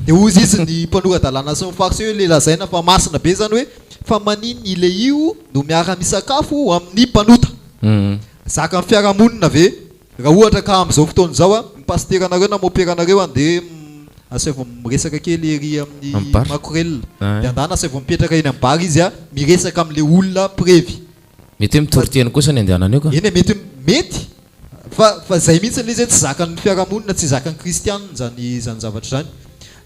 De hozy izy ny mpanora-dalàna sy ny fariseo le lazaina fa masina be zany hoe fa maninn ilehio no miara misakafo amin'ny mpanota? Zakan'ny fiarahamonina ve? Raha ohatra ka amin'izao fotoana izao a, ny pasiteranareo na moperanareo andeha asaivo miresaka kely ery amin'ny Amin'ny bar. makorelina. Ah. Dia andana asaivo mipetraka eny amin'ny bar izy a, miresaka amin'ilay olona mpirevy. Mety hoe mitory teny kosa ny andehanany eo ka. Eny e, mety mety fa fa izay mihitsy ilay izy hoe tsy zakan'ny fiarahamonina, tsy zakan'ny kristianina izany izany zavatra izany.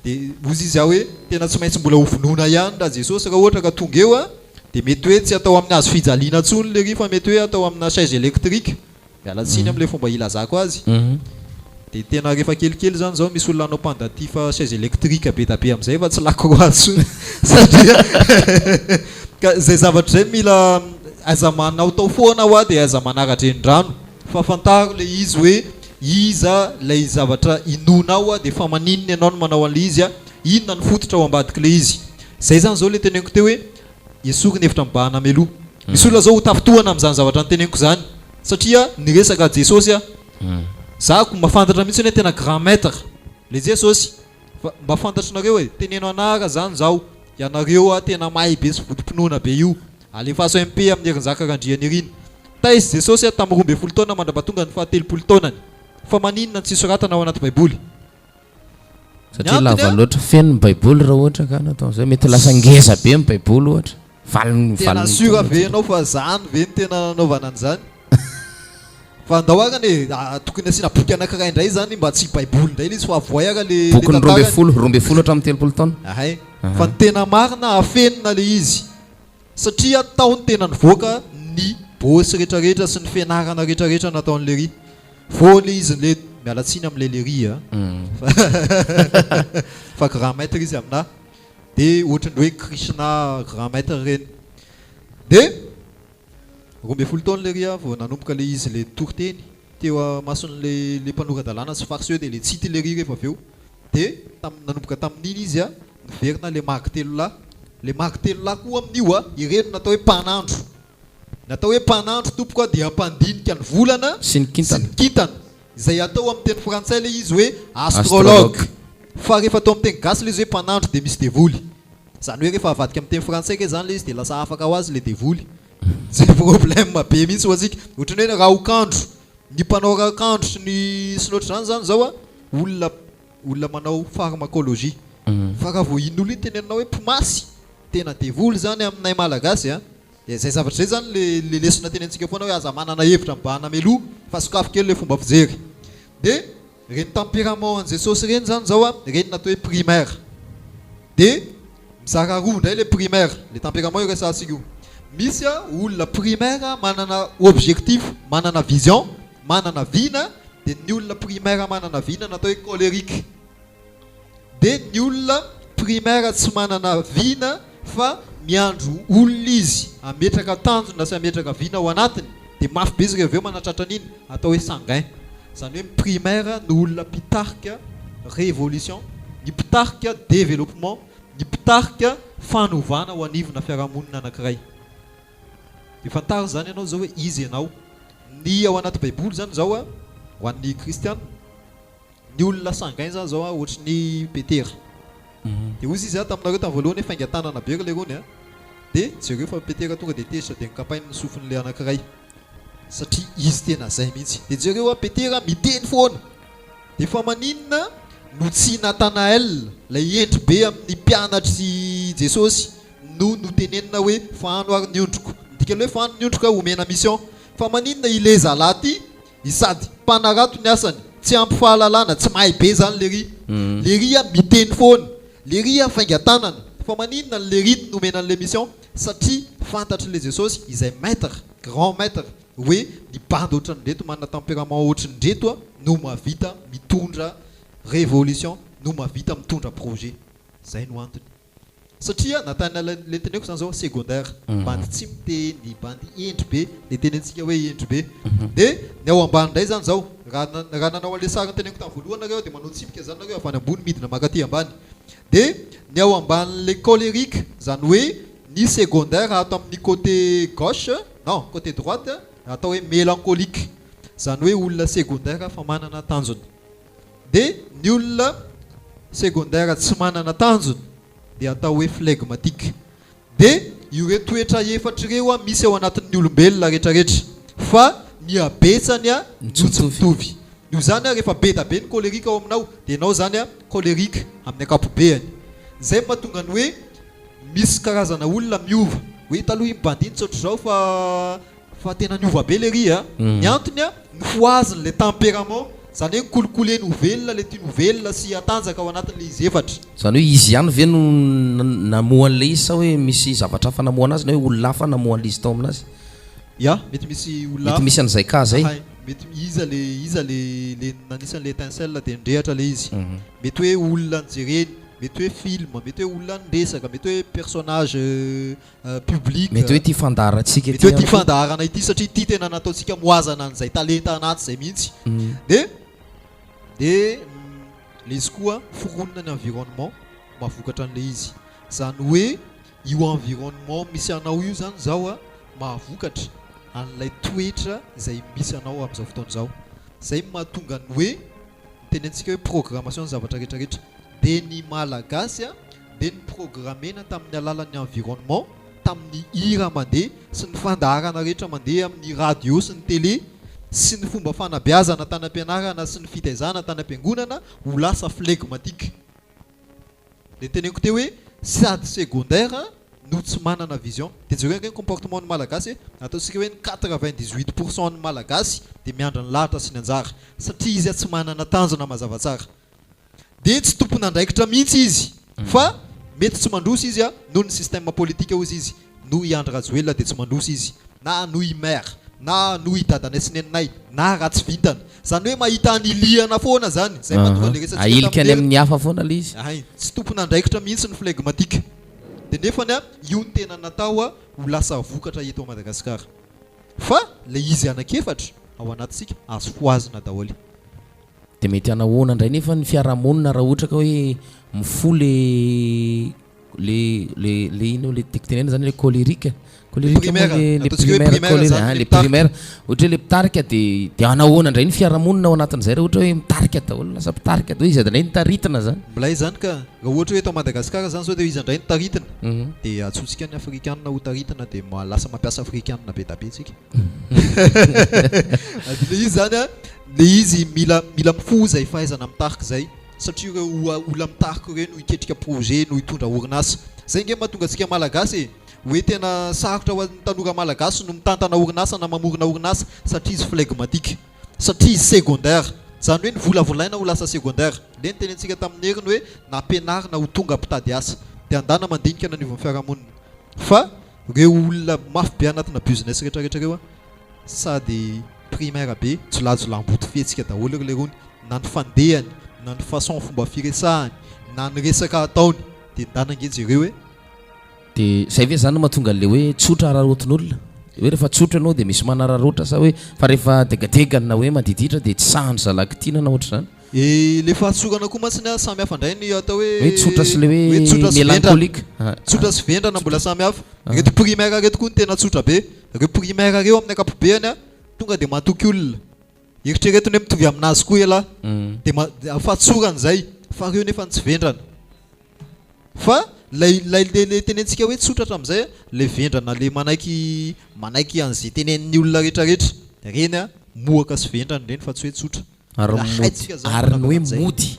Dia hozy izy aho hoe tena tsy maintsy mbola hovonoina ihany raha Jesosy raha ohatra ka tonga eo a, dia mety hoe tsy atao amin'ny hazo fijaliana intsony lery fa mety hoe atao amina chaise électrique. Miala tsiny amin'ilay fomba ilazako azy. Dia tena rehefa kelikely izany izao misy olona hanao pendatif chaise électrique be da be amin'izay fa tsy lakroa intsony satria ka izay zavatra izay mila aza manaotao foana hoa dia aza manara-drenirano fa fantaro ilay izy hoe iza ilay zavatra inoanao dia fa maninona ianao no manao an'ilay izy, inona ny fototra ao ambadik'ilay izy. Izay izany izao ilay teneniko teo hoe Esory ny hevitra mibahana mialoha. Misy olona zao ho tafintohana amin'izany zavatra noteneniko izany satria niresaka Jesosy aho. Za ko mafantatra mihitsy hoe tena grand maître le Jesosy. Fa mba fantatrinareo e, teneno anara zany zaho, ianareo a tena mahay be sy votom-pinoana be io. Alefaso MP amin'i Herinjaka Randrianirina. Taiza Jesosy a tamin'ny 12 taona mandrapatonga ny faha 30 taonany? Fa maninona no tsy soratana ao anaty baiboly? Satria lava loatra, feno ny baiboly raha ohatra ka natao an'izay, mety lasa ngeza be ny baiboly ohatra, valiny Tena valiny sûr ve ianao fa zany ve no tena nanaovana an'izany? Fa andao arany e, tokony asiana boky anankiray indray zany mba tsy baiboly indray ilay izy fa avoay ara le le Bokin'ny roa ambin'ny tantarany. folo, 12 hatramin'ny 30 taona. Ahay, fa ny tena marina afenina le izy satria tao ny tena nivoaka ny bôsy retraretra sy ny fianarana retraretra nataon'i Lery. Vao le izy le, miala tsiny amin'ilay Lery a, fa grand maître izy aminà, de ohatran'ny hoe Krishna grand maître ireny. De 12 taona lery a vao nanomboka le izy le nitory teny teo amason'le le mpanora-dalàna sy fariseo de le tsy hita lery rehefa avy eo. De tam- nanomboka tamin'iny izy a niverina le magy telo lahy. Le magy telo lahy koa amin'io a, ireny no natao hoe mpanandro. Ny atao hoe mpanandro tompoko a dia mpandinika ny volana Sy ny kintana. sy ny kintana. Izay atao amin'ny teny frantsay ilay izy hoe astrologue. Astrologue. Fa rehefa atao amin'ny teny gasy ilay izy hoe mpanandro dia misy devoly. Izany hoe rehefa avadika amin'ny teny frantsay kay izany ilay izy dia lasa afaka ho azy ilay devoly. Izay problème be mihitsy ho antsika. Ohatran'ny hoe raokandro. Ny mpanao raokandro sy ny sy ny ohatr'izany izany izao a, olona olona manao pharmacologie. Fa raha vao iny olona iny teneninao hoe mpimasy, tena devoly izany aminay malagasy a. Dia izay zavatra izay izany le le lesona tenentsika foana hoe aza manana hevitra mibahana mialoha fa sokafy kely le fomba fijery. Dia ireny tempérament an'i Jesosy ireny izany izao a, ireny no atao hoe primaire. Dia mizara roa indray le primaire, le tempérament io resahantsika io. Misy a olona primaire manana objectif, manana vision, manana vina, dia ny olona primaire manana vina no atao hoe colérique. Dia ny olona primaire tsy manana vina fa miandry olona izy hametraka tanjona sy hametraka vina ao anatiny dia mafy be izy rehefa avy eo manatratra an'iny, atao hoe sanguin. Izany hoe ny primaire no olona mpitarika révolution, ny mpitarika développement, ny mpitarika fanovana ao anivona fiarahamonina anankiray. Dia fantaro izany ianao izao hoe iza ianao. Ny ao anaty baiboly izany izao ho an'ny kristiana, Ny olona sanguin zany zao an ohatry ny Petera. Dia hozy izy an taminareo tamin'ny voalohany hoe faingan-tanana be ry lerony an. Dia jereo fa Petera tonga dia tezitra dia nokapainy ny sofin'ilay anankiray. Satria izy tena zay mihitsy. Dia jereo an Petera miteny foana. Dia fa maninona no tsy Nathanael ilay hendry be amin'ny mpianatr'i Jesosy no notenenina hoe fahano ary ny ondriko. Ny dikan'ilay hoe fahano ny ondriko an omena mission. Fa maninona ilay zalahy ity I sady mpanarato ny asany, tsy ampy fahalalana, tsy mahay be zany lery. Lery a miteny foana, lery a faingan-tanana. Fa maninona ny lery no nomena an'le mission? Satria fantatr'le Jesosy izay maître, grand maître, hoe ny bandy ohatran'ireto manana tempérament ohatrin'ndreto a no mahavita mitondra révolution, no mahavita mitondra projet. Zay no antony. Satria Nathanael le teneniko zany zao secondaire, bandy tsy miteny, bandy hendry be, le tenentsika hoe hendry be. De ny ao ambany ndray zany zao, raha raha nanao an'le sary noteneniko tamin'ny voalohany nareo de manao tsipika zany nareo avy any ambony midina mankaty ambany. De ny ao ambanin'le colérique, zany hoe ny secondaire ato amin'ny côté gauche, non côté droite, atao hoe mélancolique, zany hoe olona secondaire fa manana tanjona. Dia ny olona secondaire tsy manana tanjona dia atao hoe phlegmatique. Dia ireo toetra efatra ireo an misy ao anatin'ny olombelona retraretra fa ny habetsany an no tsy mitovy. Noho izany an rehefa be da be ny colérique ao aminao dia ianao izany an colérique amin'ny ankapobeany. Izay no mahatonga ny hoe misy karazana olona miova hoe taloha iny bandy iny tsy ohatr'izao fa Fa tena niova be lery a! Ny antony a, nofohaziny le tempérament, zany hoe nikolokoleny ho velona le tiany ho velona sy hatanjaka ao anatin'le izy efatra. Zany hoe izy ihany ve no namoha an'le izy sa hoe misy zavatra hafa namoha anazy na hoe olona hafa namoha an'le izy tao aminazy? Ya, mety misy olona Mety hafa. misy an'izay cas zay. Hay, mety iza le iza le le nanisa an'le étincelle de nirehatra le izy. Mety hoe olona nijereny, mety hoe film, mety hoe olona niresaka, mety hoe personnage public. Mety hoe ity fandaharantsika Mety ity hoe ity ihany koa. fandaharana ity satria ity tena nataontsika moazana an'izay talenta anaty izay mihitsy. Dia dia ilay izy koa foronina ny environnement mahavokatra an'ilay izy. Izany hoe io environnement misy anao io izany izao a mahavokatra an'ilay toetra izay misy anao amin'izao fotoana izao. Izay no mahatonga ny hoe nitenentsika hoe programmation ny zavatra rehetra rehetra. Dia ny Malagasy a dia niprogramena tamin'ny alalan'ny environnement, tamin'ny hira mandeha sy ny fandaharana rehetra mandeha amin'ny radio sy ny télé sy ny fomba fanabeazana tany am-pianarana sy ny fitaizana tany am-piangonana ho lasa flegmatique. Le teneniko teo hoe sady secondaire no tsy manana vision. Dia jereo ange ny comportement ny Malagasy e, ataontsika hoe ny 98 pour cent ny Malagasy dia miandry ny lahatra sy ny anjara satria izy tsy manana tanjona mazava tsara. Dia tsy tompon'andraikitra mihitsy izy fa mety tsy mandroso izy noho ny système politique hozy izy, noho i Andry Rajoelina dia tsy mandroso izy, na noho i Maire, na noho i dadanay sy neninay, na ratsy vintana. Izany hoe mahita anilihana foana izany. Izay mahatonga an'ilay resatsika Ahilika any tamin'ny amin'ny hafa foana ilay izy. Hay, tsy tompon'andraikitra mihitsy ny flegmatique. Dia nefany io no tena natao ho lasa vokatra eto Madagasikara. Fa ilay izy anankiefatra ao anatintsika azo fohazina daholo. Dia mety hanahoana indray nefa ny fiarahamonina raha ohatra ka hoe mifoha le le le le ino le tiako tenenina zany le colérique colérique moa le le primaire colérique ah le primaire ohatra hoe le mpitarika de de hanahoana indray ny fiarahamonina ao anatin'izay raha ohatra hoe mitarika daholo lasa mpitarika daholo iza indray no taritina zany. Milay zany ka, raha ohatra hoe eto Madagascar zany zao de iza indray no taritina de antsointsika ny afrikanina ho taritina de lasa mampiasa afrikanina be da be tsika. Le izy zany a, le izy mila mila mifoha izay fahaizana mitarika izay satria ireo olona mitarika ireo no hiketrika projet no hitondra orinasa. Zay nge mahatonga antsika malagasy e, hoe tena sarotra ho an'ny tanora malagasy no mitantana orinasa na mamorona orinasa satria izy flegmatique, satria izy secondaire. Zany hoe ny volavolaina ho lasa secondaire. Le nitenentsika tamin'ny heriny hoe nampianarina ho tonga mpitady asa. Dia andana mandinika ny anivon'ny fiarahamonina fa Reo olona mafy be anatina business rehetra rehetra reo an, sady primaire be, jolajolahimboto fihetsika daholo ry lerony, na ny fandehany, na ny façon fomba firesahany, na ny resaka ataony, de ndana ange jereo e. De zay ve zany no mahatonga an'le hoe tsotra araraotin'olona? Hoe rehefa tsotra ianao de misy manararaotra sa hoe fa rehefa degadegany na hoe madiditra de tsy sahan-dry zalahy kitina na ohatr'izany? E le fahatsorana koa mantsy ny samy hafa indray ny atao hoe Hoe tsotra sy le hoe tsotra sy vendrana. mélancolique. Ah, Tsotra sy vendrana mbola samy hafa. Ireto primaire ireto koa no tena tsotra be. Ireo primaire ireo amin'ny ankapobeny a, tonga dia matoky olona. Eritrereto ny hoe mitovy aminazy koa ialahy. Dia ma- dia fahatsorana izay, fa ireo nefa no tsy vendrana. Fa lay lay le le tenentsika hoe tsotra hatramin'izay a, le vendrana le manaiky manaiky an'izay tenenin'ny olona rehetrarehetra, ireny a mohaka sy vendrana ireny fa tsy hoe tsotra. Ary mody ary ny hoe mody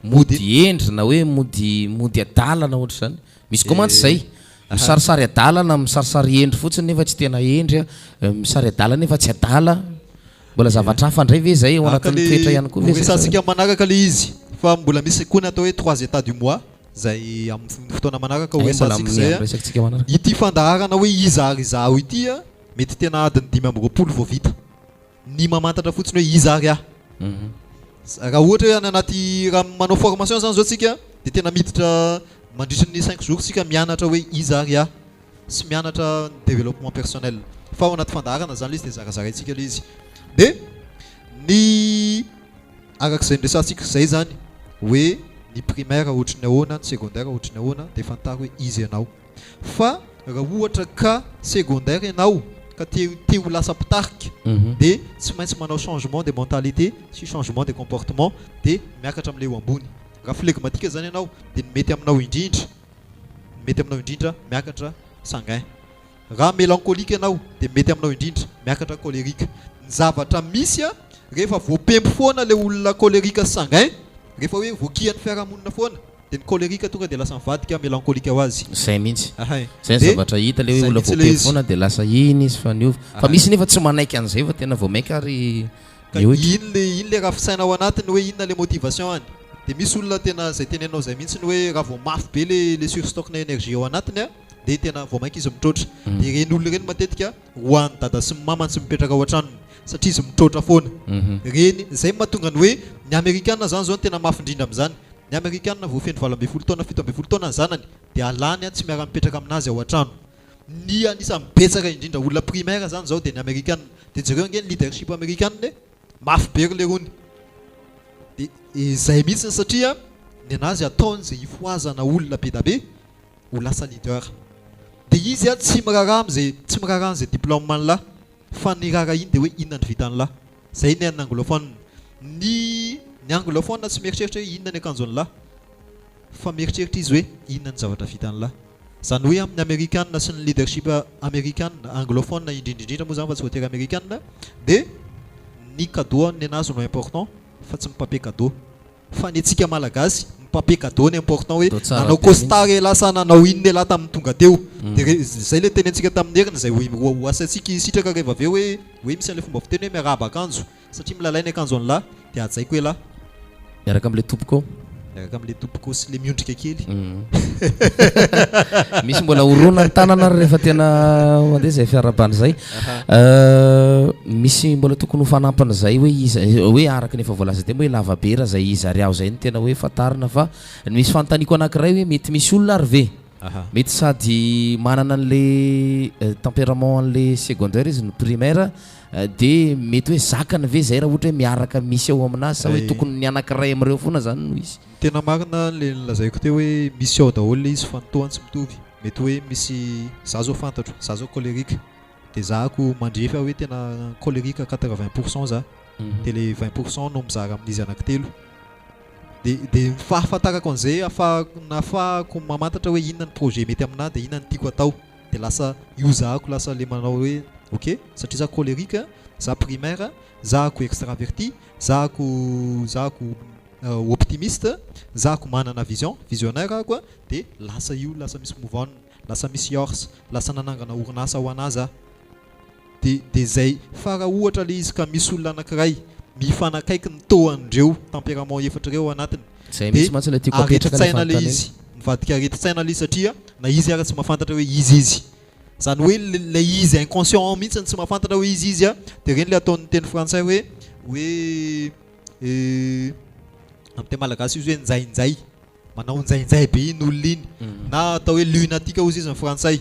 mody hendry na hoe mody mody adala na ohatr'izany. Misy koa mantsy izay. Misarisary adala na misarisary hendry fotsiny nefa tsy tena hendry a, misary adala nefa tsy adala. Mbola zavatra hafa indray ve izay ao anatin'ny toetra ihany koa ve izay? Horesahantsika manaraka ilay izy fa mbola misy koa ny atao hoe trois états du moi izay amin'ny fotoana manaraka horesahantsika izay a. Ity fandaharana hoe iza ary izaho ity a, mety tena adiny 25 vao vita. Ny mamantatra fotsiny hoe iza ary aho. Raha ohatra hoe any anaty raha manao formation zany zao tsika dia tena miditra mandritry ny cinq jours tsika mianatra hoe iza ary aho sy mianatra ny développement personnel. Fa ao anaty fandaharana zany ilay izy dia zarazaraintsika ilay izy. Dia ny arak'izay niresahantsika izay zany hoe ny primaire ohatry ny ahoana, ny secondaire ohatry ny ahoana dia fantaro hoe iza ianao. Fa raha ohatra ka secondaire ianao ka te te ho lasa mpitarika dia tsy maintsy manao changement de mentalité sy changement de comportement dia miakatra amin'ilay ho ambony. Raha flegmatique izany ianao dia ny mety aminao indrindra ny mety aminao indrindra miakatra sanguin. Raha mélancolique ianao dia mety aminao indrindra miakatra colérique. Ny zavatra misy a, rehefa voapempo foana ilay olona colérique sy sanguin, rehefa hoe voakian'ny fiarahamonina foana, Dia ny colerique tonga dia lasa mivadika melancholique ho azy. Zay mihitsy. Ahay. Zay ny Dia zavatra hita le hoe zay olona mihitsy ilay voapefy izy. foana dia lasa iny izy fa niova. Fa Ahay. misy nefa tsy manaiky an'izay fa tena vao mainka ary Ka mihoitra. iny le iny le raha fisaina ao anatiny hoe inona le motivation any. Dia misy olona tena zay teneninao zay mihitsy ny hoe raha vao mafy be le le surstock-na énergie ao anatiny a, dia tena vao mainka izy mitroatra. Dia ireny olona ireny matetika roahan'ny dada sy ny mamany tsy mipetraka ao an-tranony satria izy mitroatra foana. Ireny, zay no mahatonga ny hoe ny amerikana zany zao no tena mafy indrindra amin'izany. Ny amerikana vao feno 18 taona 17 taona ny zanany dia alany tsy miara mipetraka aminazy ao antrano. Ny anisan'ny betsaka indrindra olona primaire zany zao dia ny amerikana. Dia jereo ange ny leadership amerikana e! Mafy be ry lerony. Dia izay mihitsiny satria ny anazy ataony izay hifohazana olona be da be ho lasa leader. Dia izy tsy miraharaha amin'izay tsy miraharaha an'izay diplôme an'lah fa ny raharahiany dia hoe inona ny vitan'lah. Zay ny an'ny anglophone. Ny ny anglophone tsy mieritreritra hoe inona ny akanjon'lah fa mieritreritra izy hoe inona ny zavatra vitan'lah. Zany hoe amin'ny amerikana sy ny leadership amerikana, anglophone indrindra indrindra moa zany fa tsy voatery amerikana, dia ny cadeau nenazy no important fa tsy ny papier cadeau. Fa ny antsika malagasy, ny. Papier cadeau ny important hoe Atao tsara nanao be costard mihitsy. elah sa nanao inona elah tamin'ny tonga teo. Dia re- zay le tenentsika tamin'ny heriny izay ho ho asaintsika hisitraka rehefa avy eo hoe hoe misy an'ilay fomba fiteny hoe miarahaba akanjo satria milalay ny akanjo an'lah dia hajaiko elah. Miaraka amin'ilay tompoko. Miaraka amin'ilay tompoko sy le miondrika kely. Misy mbola horona ny tanana ary rehefa tena mandeha izay fiarahabana izay. Misy mbola tokony ho fanampin'izay hoe iza, hoe araka ny efa voalaza teo hoe lava be raha izay iza ary aho izay no tena hoe fantarina fa misy fanontaniako anankiray hoe mety misy olona ary ve mety sady manana an'le tempérament an'le secondaire izy no primaire dia mety hoe zakany ve izay raha ohatra hoe miaraka misy ao aminazy sa hoe tokony ny anankiray amin'ireo foana izany no izy? Tena marina le nolazaiko teo hoe misy ao daholo le izy fa ny tohany tsy mitovy. Mety hoe misy, za zao fantatro, za zao colerique, de za ko mandrefy aho hoe tena colerique à 80 pour cent za, de le 20 pour cent no mizara amin'izy anankitelo. De de ny fahafantarako an'izay ahafahako nahafahako mamantatra hoe inona ny projet mety aminà de inona ny tiako atao. De lasa io zahako lasa le manao hoe ok satria za colerique, za primaire, zahako extraverti, zahako zahako optimiste, zahako manana vision, visionnaire ahako a, de lasa io lasa misy move on, lasa misy yours, lasa nanangana orinasa ho anah zah, de de zay, fa raha ohatra le izy ka misy olona anakiray mifanakaiky ny taux an'ireo tempérament efatra ireo ao anatiny Zay de mihitsy mantsy ilay tiako apetraka ilay aretin-tsaina le fanontaniana. izy, mivadika aretin-tsaina le izy satria na izy ara tsy mahafantatra hoe izy izy, zany hoe le lay izy inconscient ao mihitsy no tsy mahafantatra hoe izy izy a, de reny le ataon'ny teny frantsay hoe hoe Amin'ny teny malagasy izy hoe njainjay, manao njainjay be iny olona iny, na atao hoe lunatique hozy izy ny frantsay.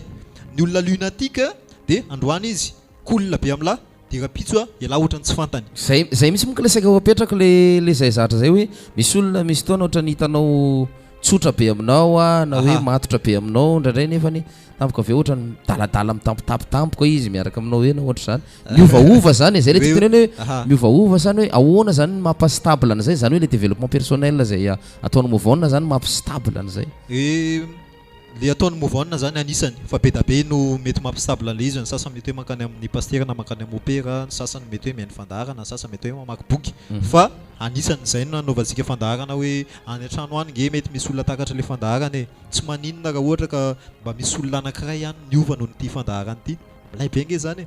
Ny olona lunatique dia androany izy cool be amin'lah, dia rahampitso a, elah ohatran'ny tsy fantany. Zay zay mihitsy moa k'ilay saika ho apetrako le le zay zatra zay hoe misy olona misy fotoana ohatran'ny hitanao tsotra be aminao a na hoe matotra be aminao indraindray nefany Tampoka avy eo ohatran'ny midaladala mitampitapy tampoka izy miaraka aminao eo na ohatr'izany. Miovaova zany e, zay le tiako tenenina hoe miovaova zany hoe ahoana zany ny mampa stable an'izay, zany hoe le développement personnel zay ataon'ny move on zany mampi stable an'izay. Le ataon'ny move on zany anisany fa be da be no mety mampi stable an'le izy, ny sasany mety hoe mankany amin'ny pasitera na mankany amin'ny mopera, ny sasany mety hoe mihaino fandaharana, ny sasany mety hoe mamaky boky fa anisan'izay no nanaovantsika fandaharana hoe any an-trano any nge mety misy olona takatra le fandaharana e. Tsy maninona raha ohatra ka mba misy olona anankiray ihany niova noho ity fandaharana ity. Milay be ange izany e.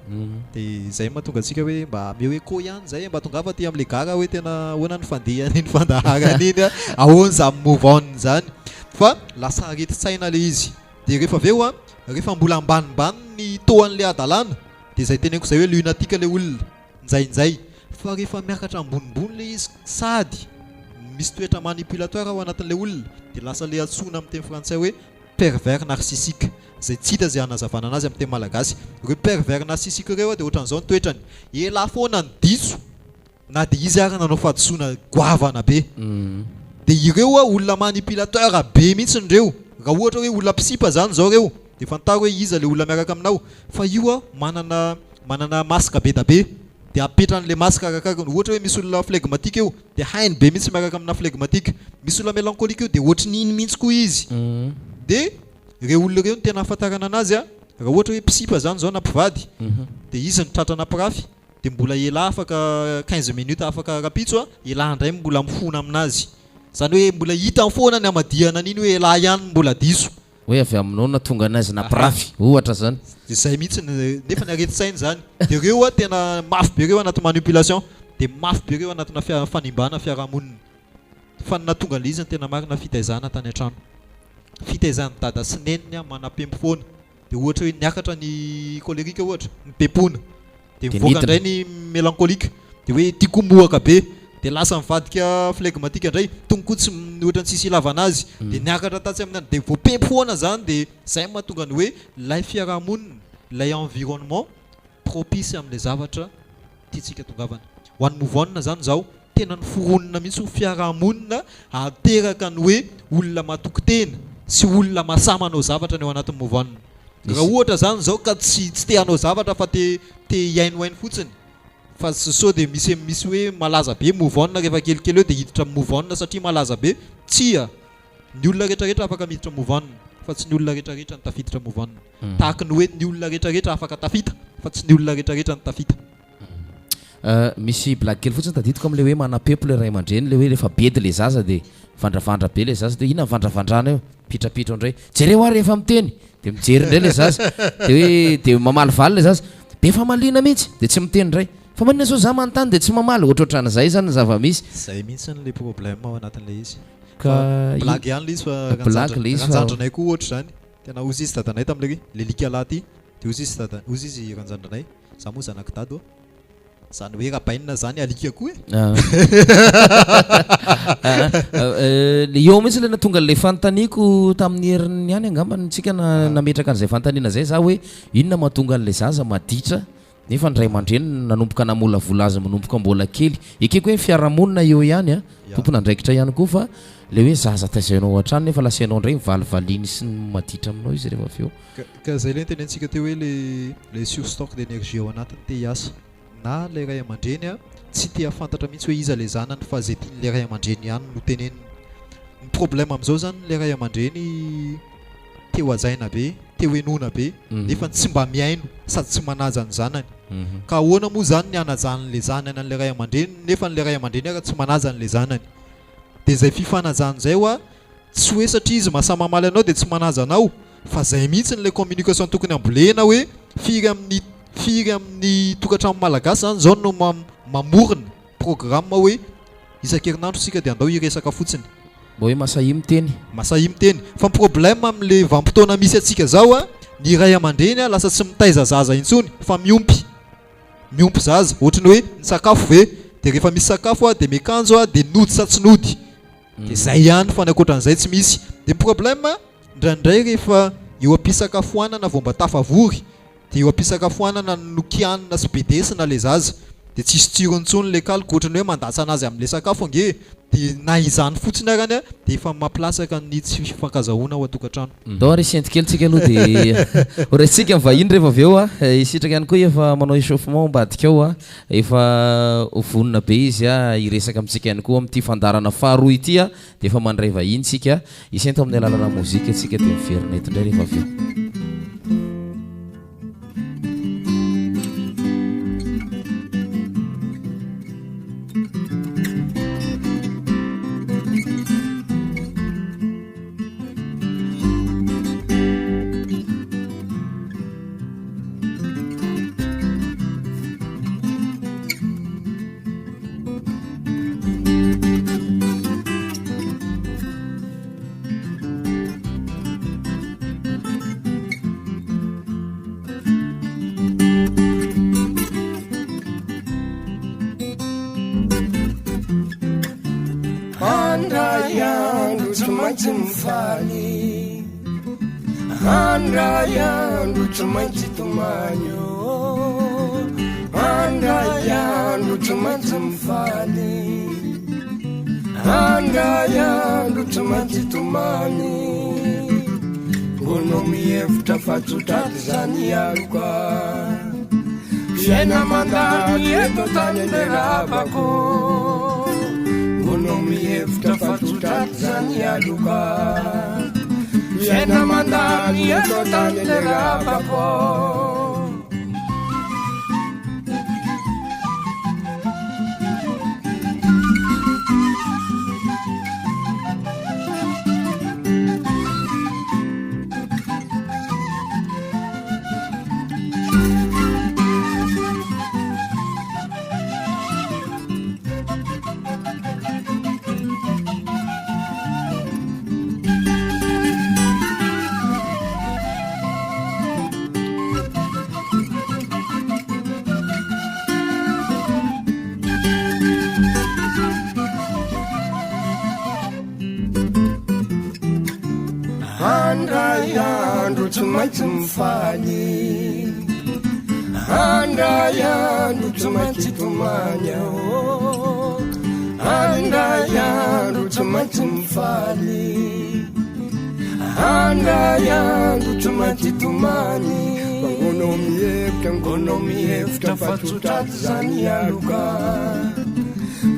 Dia izay no mahatonga antsika hoe mba ameo écho ihany izay e, mba tongava aty amin'ilay gara hoe tena ahoana ny fandehan'iny fandaharana iny an, ahoana izany move on izany. Fa lasa aretin-tsaina ilay izy. Dia rehefa avy eo an, rehefa mbola ambanimbany ny taux an'ilay hadalana, dia izay teneniko izay hoe lunatique ilay olona. Njainjay. Fa rehefa miakatra ambonimbony ilay izy sady misy toetra manipulateur ao anatin'ilay olona dia lasa ilay antsoina amin'ny teny frantsay hoe pervers narcissique izay tsy hita izay hanazavana anazy amin'ny teny malagasy. Ireo pervers narcissique ireo dia ohatran'izao ny toetrany, elah foana ny diso na dia izy ary nanao fahadisoana goavana be. Dia ireo olona manipulateur be mihitsy ireo. Raha ohatra hoe olona mpisipa izany izao ireo dia fantaro hoe iza ilay olona miaraka aminao fa io manana Manana masque be da be dia apetrany le masque arakaraka ny ohatra hoe misy olona flegmatique eo dia hainy be mihitsy miaraka amina flegmatique, misy olona mélancolique eo dia ohatrin'iny mihitsy koa izy dia ireo olona ireo no tena ahafantarana anazy a, raha ohatra hoe mpisipa zany zao na mpivady dia izy no tratrana mpirafy dia mbola elah afaka 15 minutes afaka rapitso a, elah indray mbola mifona aminazy, zany hoe mbola hitany foana ny hamadihana an'iny hoe elah ihany no mbola diso. Hoe avy aminao no nahatonga anazy nampirafy, ohatra zany. Dia zay mihitsy nefa ny aretin-tsaina izany. Dia ireo hoa tena mafy be ireo anaty manipulation. Dia mafy be ireo anatina fanimbana fiarahamonina. Fa ny nahatonga an'ilay izy ny tena marina fitaizana tany an-trano. Fitaizan'i dada sy neniny manapempo foana. Dia ohatra hoe niakatra ny colerique ohatra, nipepona. Dia Dia mivoaka nidina. indray ny mélancolique. Dia hoe tiako mohaka be. Dia lasa mivadika flegmatique indray. Tony koa tsy ohatran'ny tsisy ilavana azy. Dia niakatra tatsy amin'ny dia voapempo foana izany. Dia izay no mahatonga ny hoe ilay fiarahamonina, ilay environnement propice amin'ilay zavatra tiantsika tongavana. Ho an'ny move on izany izao, tena noforonina mihitsy ho fiarahamonina hahateraka ny hoe olona matoky tena sy olona masahy manao zavatra ny ao anatin'ny move on. Raha ohatra zany zao ka tsy tsy te hanao zavatra fa te te hihainohaino fotsiny fa sao dia misy misy hoe malaza be move on rehefa kelikely eo dia hiditra amin'ny move on satria malaza be, tsia! Ny olona rehetra rehetra afaka miditra move on fa tsy ny olona rehetra rehetra no tafiditra move on. Tahaka ny hoe ny olona rehetra rehetra afaka tafita fa tsy ny olona rehetra rehetra no tafita. Misy blague kely fotsiny tadidiko amin'ilay hoe manam-pepo ilay ray aman-dreny, ilay hoe rehefa bedy ilay zaza dia mivandravandra be ilay zaza dia inona mivandravandràna eo? Mipitrapitra eo indray, jereo aho rehefa miteny! Dia mijery indray ilay zaza, dia hoe dia mamalivaly ilay zaza, be famaliana mihitsy! Dia tsy miteny indray, fa maninona zao za manontany dia tsy mamaly? Ohatrohatran'izay izany ny zava-misy. Zay mihitsy ilay problème ao anatin'ilay izy. Ka Fa blague ihany ilay izy fa blague ilay izy fa. Ranjandrinay koa ohatr'izany, tena hozy izy dadanay tamin'ilay hoe ilay alika lahy ity, dia hozy izy dada, hozy izy ranjandrinay, za moa zanak'i dada oa. Zany hoe rabainina zany alika koa e. Le eo mihitsy le nahatonga an'ilay fanontaniako tamin'ny heriny ihany angamba tsika nametraka an'izay fanontaniana izay za hoe inona mahatonga an'ilay zaza maditra nefa ny ray aman-dreny nanomboka namolavola azy manomboka mbola kely. Ekeko hoe ny fiarahamonina eo ihany a, tompon'andraikitra ihany koa fa le hoe zaza taizainao ao an-trano nefa lasa ianao indray mivalivaliany sy ny maditra aminao izy rehefa avy eo. Ka zay le notenenitsika teo hoe le le surstock d'énergie ao anatiny te hiasa na ilay ray aman-dreny a tsy te hahafantatra mihitsy hoe iza ilay zanany fa zay tian'ilay ray aman-dreny ihany no teneniny. Ny problème amin'izao zany ilay ray aman-dreny te ho hajaina be, te ho henoina be nefa tsy mba mihaino sady tsy manaja ny zanany. Ka ahoana moa zany ny hanajan'ilay zanany an'ilay ray aman-dreniny nefa ilay ray aman-dreny ara tsy manaja an'ilay zanany. Dia izay fifanajana izay hoa Tsy hoe satria izy mahasahy mamaly anao dia tsy manaja anao fa zay mihitsy ilay communication tokony ambolena hoe firy amin'ny firy amin'ny tokantrano malagasy zany zao no mamorona programme hoe isan-kerinandro isika dia andao hiresaka fotsiny. Mba hoe masahia miteny. Masahia miteny. Fa ny problème amin'ilay vanim-potoana misy antsika zao a, ny ray aman-dreny a lasa tsy mitaiza zaza intsony fa miompy. Miompy zaza. Ohatry ny hoe ny sakafo ve? Dia rehefa misy sakafo a dia miakanjo a dia nody sa tsy nody. Dia zay ihany fa ny ankoatran'izay tsy misy. Dia ny problème indraindray rehefa eo am-pisakafoanana vao mba tafavory dia eo am-pisakafoanana no kianina sy bedesina ilay zaza dia tsisy tsirony intsony ilay kaly ka ohatran'ny hoe mandatsa anazy amin'ilay sakafo ange e! Dia na izany fotsiny arany dia efa mampilatsaka ny tsy fifankazahoana ao an-tokantrano. Ndao ary hisenty kely tsika aloha dia ho raisintsika ny vahiny rehefa avy eo a! I Sitraka ihany koa efa manao échauffement ambadika ao a! Efa vonona be izy hiresaka amintsika ihany koa amin'ity fandaharana faharoa ity dia efa mandray vahiny isika. Hisento amin'ny alalana mozika isika dia miverina eto indray rehefa avy eo. Andray andro tsy maintsy mifaly Andray andro tsy maintsy tomany ô Andray andro tsy maintsy mifaly Andray andro tsy maintsy tomany Ngono mihevitra fa tsotraty zany aloka Fiaina mandalo eto tany nderabako Ngono mihevitra fa tsotraty zany aloka Fiaina mandalo eto tany nderabako Andray andro tsy maintsy mifaly Andray andro tsy maintsy tomany aho Andray andro tsy maintsy mifaly Andray andro tsy maintsy tomany Mangono mihevitra, ngono mihevitra fa tsotraty zany aloka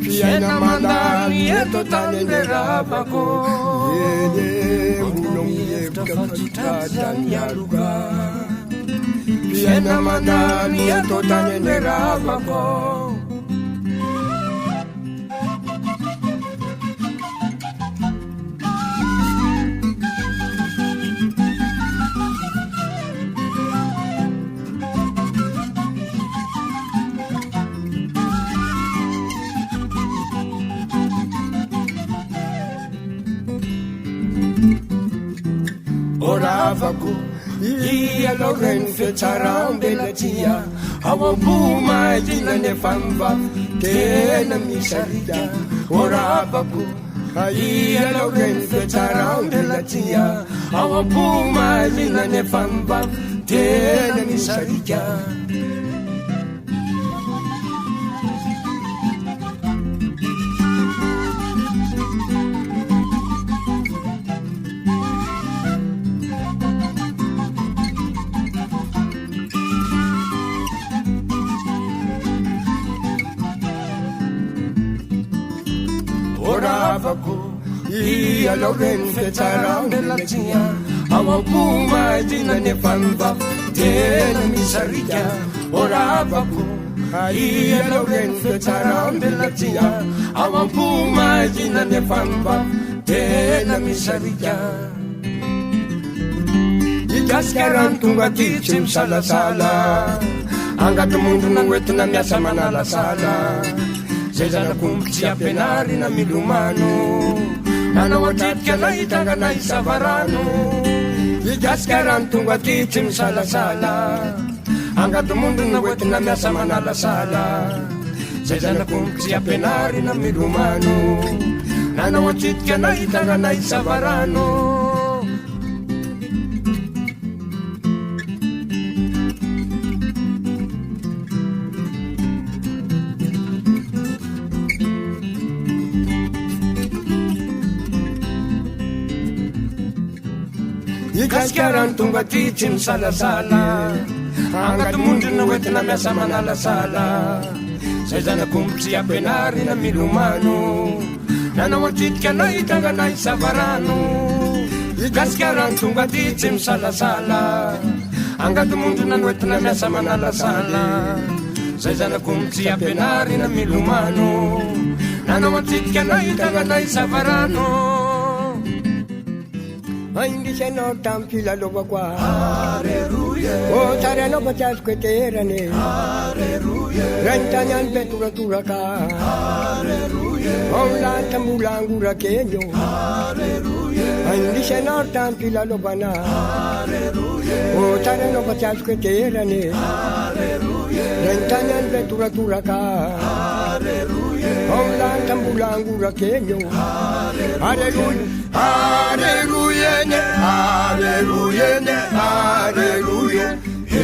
Fiaina mandalo eto tany nderabako Eny e, ngono mihevitra fa tsotraty zany aloka Fiaina mandalo eto tany nderabako. Ravako ianao reny fiatsaram-belatsihy ao am-po mangina nefa ny vava tena misarika ô ravako ianao reny fiatsaram-belatsihy ao am-po mangina nefa ny vava tena misarika. Oravako ianao reny fiatsaram-belatsihy ao am-po mahina nefa ny vava tena misarika Oravako ianao reny fiatsaram-belatsihy ao am-po mahina nefa ny vava tena misarika I Gasikara no tonga aty tsy misalasala Angady mondrona no entina miasa manalasala Zay zanak'omby tsy ampianarina milomano Nanao atrika na hitangana hisavarano I Gasikara no tonga aty tsy misalasala Angady mondrona no entina miasa manalasala Zay zanak'omby tsy ampianarina milomano Nanao atrika na hitangana hisavarano I Gasikara no tonga aty tsy misalasala Angady mondrona hoentina miasa manalasala Zay zanak'omby tsy ampianarina milomano Nanao antitika na hitangana hisavarano I Gasikara no tonga aty tsy misalasala Angady mondrona no entina miasa manalasala Zay zanak'omby tsy ampianarina milomano Nanao antitika na hitangana hisavarano Indrisy anao tamin'ny filalaovako ahy Oh tsara anao fa tsy azoko eterana e Raha ny tany any be toratoraka Ao ny lanitra mbola angoraka eny ô Indrisy anao ry tamin'ny filalaovana Oh tsara anao fa tsy azoko eterana e Raha ny tany any be toratoraka Ao ny lanitra mbola angoraka eny ô Aleloia Aleloia eny Aleloia eny Aleloia He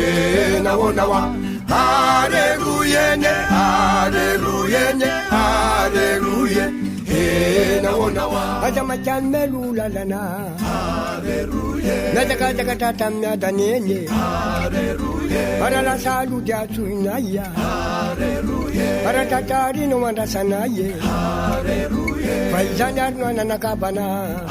nahoana wa Aleloia eny Aleloia eny Aleloia He nahoana wa Aza mankany melo lalana Aleloia Miazakazaka tratra miadana eny Aleloia Raha lasa aloha dia antsoinay Aleloia Raha tratra aoriana ho andrasanay Aleloia Fa izany ary no ananakavana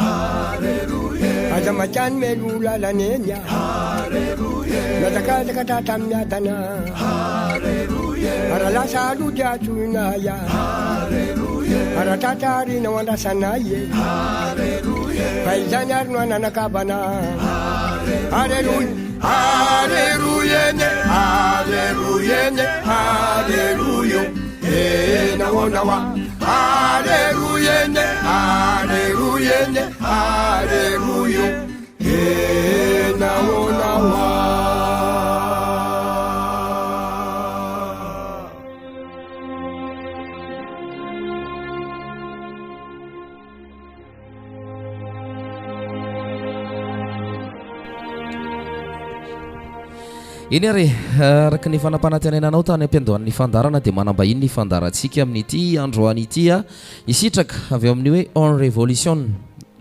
Aleloia Aza mankany melo lalana eny Aleloia Miazakazaka tratra miadana Aleloia Raha lasa aloha dia antsoinay Aleloia Raha tratra aoriana ho andrasanay Aleloia Fa izany ary no ananakavana Aleloia Aleloia eny Aleloia eny Aleloia He nahoana wa Aleloia eny Aleloia eny Aleloia He nahoana wa Eny ary e, araka ny efa nampanantenaina anao tany am-piandohan'ny fandaharana dia manam-bahiny ny fandaharantsika amin'ity androany ity a. Hisitraka avy ao amin'ny hoe En Révolution.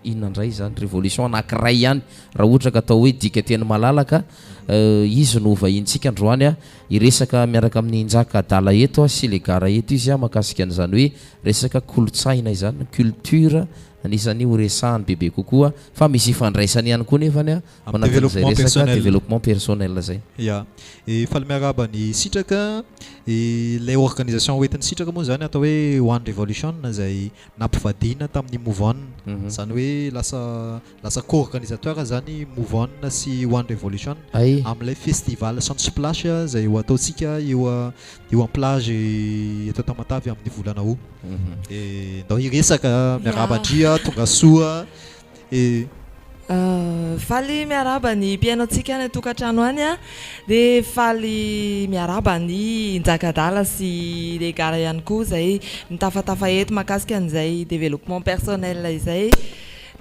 Inona indray izany? Révolution anankiray ihany raha ohatra ka atao hoe dika teny malalaka. Izy no vahinintsika androany a. Hiresaka miaraka amin'ny Njaka Adala eto sy Legara eto izy mahakasika an'izany hoe resaka kolontsaina izany, culture, anisan'ny ho resahany bebe kokoa fa misy ifandraisany ihany koa nefany ao Amin'ny anatin'izay développement resaka personnel. développement personnel izay. Ya. E, faly miarahaba an'i Sitraka. E, ilay organisation hoentin'i Sitraka moa izany atao hoe One Revolution izay nampivadiana tamin'ny Move On. Izany hoe lasa lasa co-organisateur izany Move On sy One Revolution Ay. amin'ilay festival Sunsplash izay ho ataontsika eo eo am-plage eto Tamatave amin'ny volana août. Dia ndao hiresaka, miarahaba an-dry a, tonga soa. E. Faly miarahaba ny mpihaino antsika any an-tokantrano any a! Dia faly miarahaba an'i Njakadala sy Legara ihany koa izay mitafatafa eto mahakasika an'izay développement personnel izay.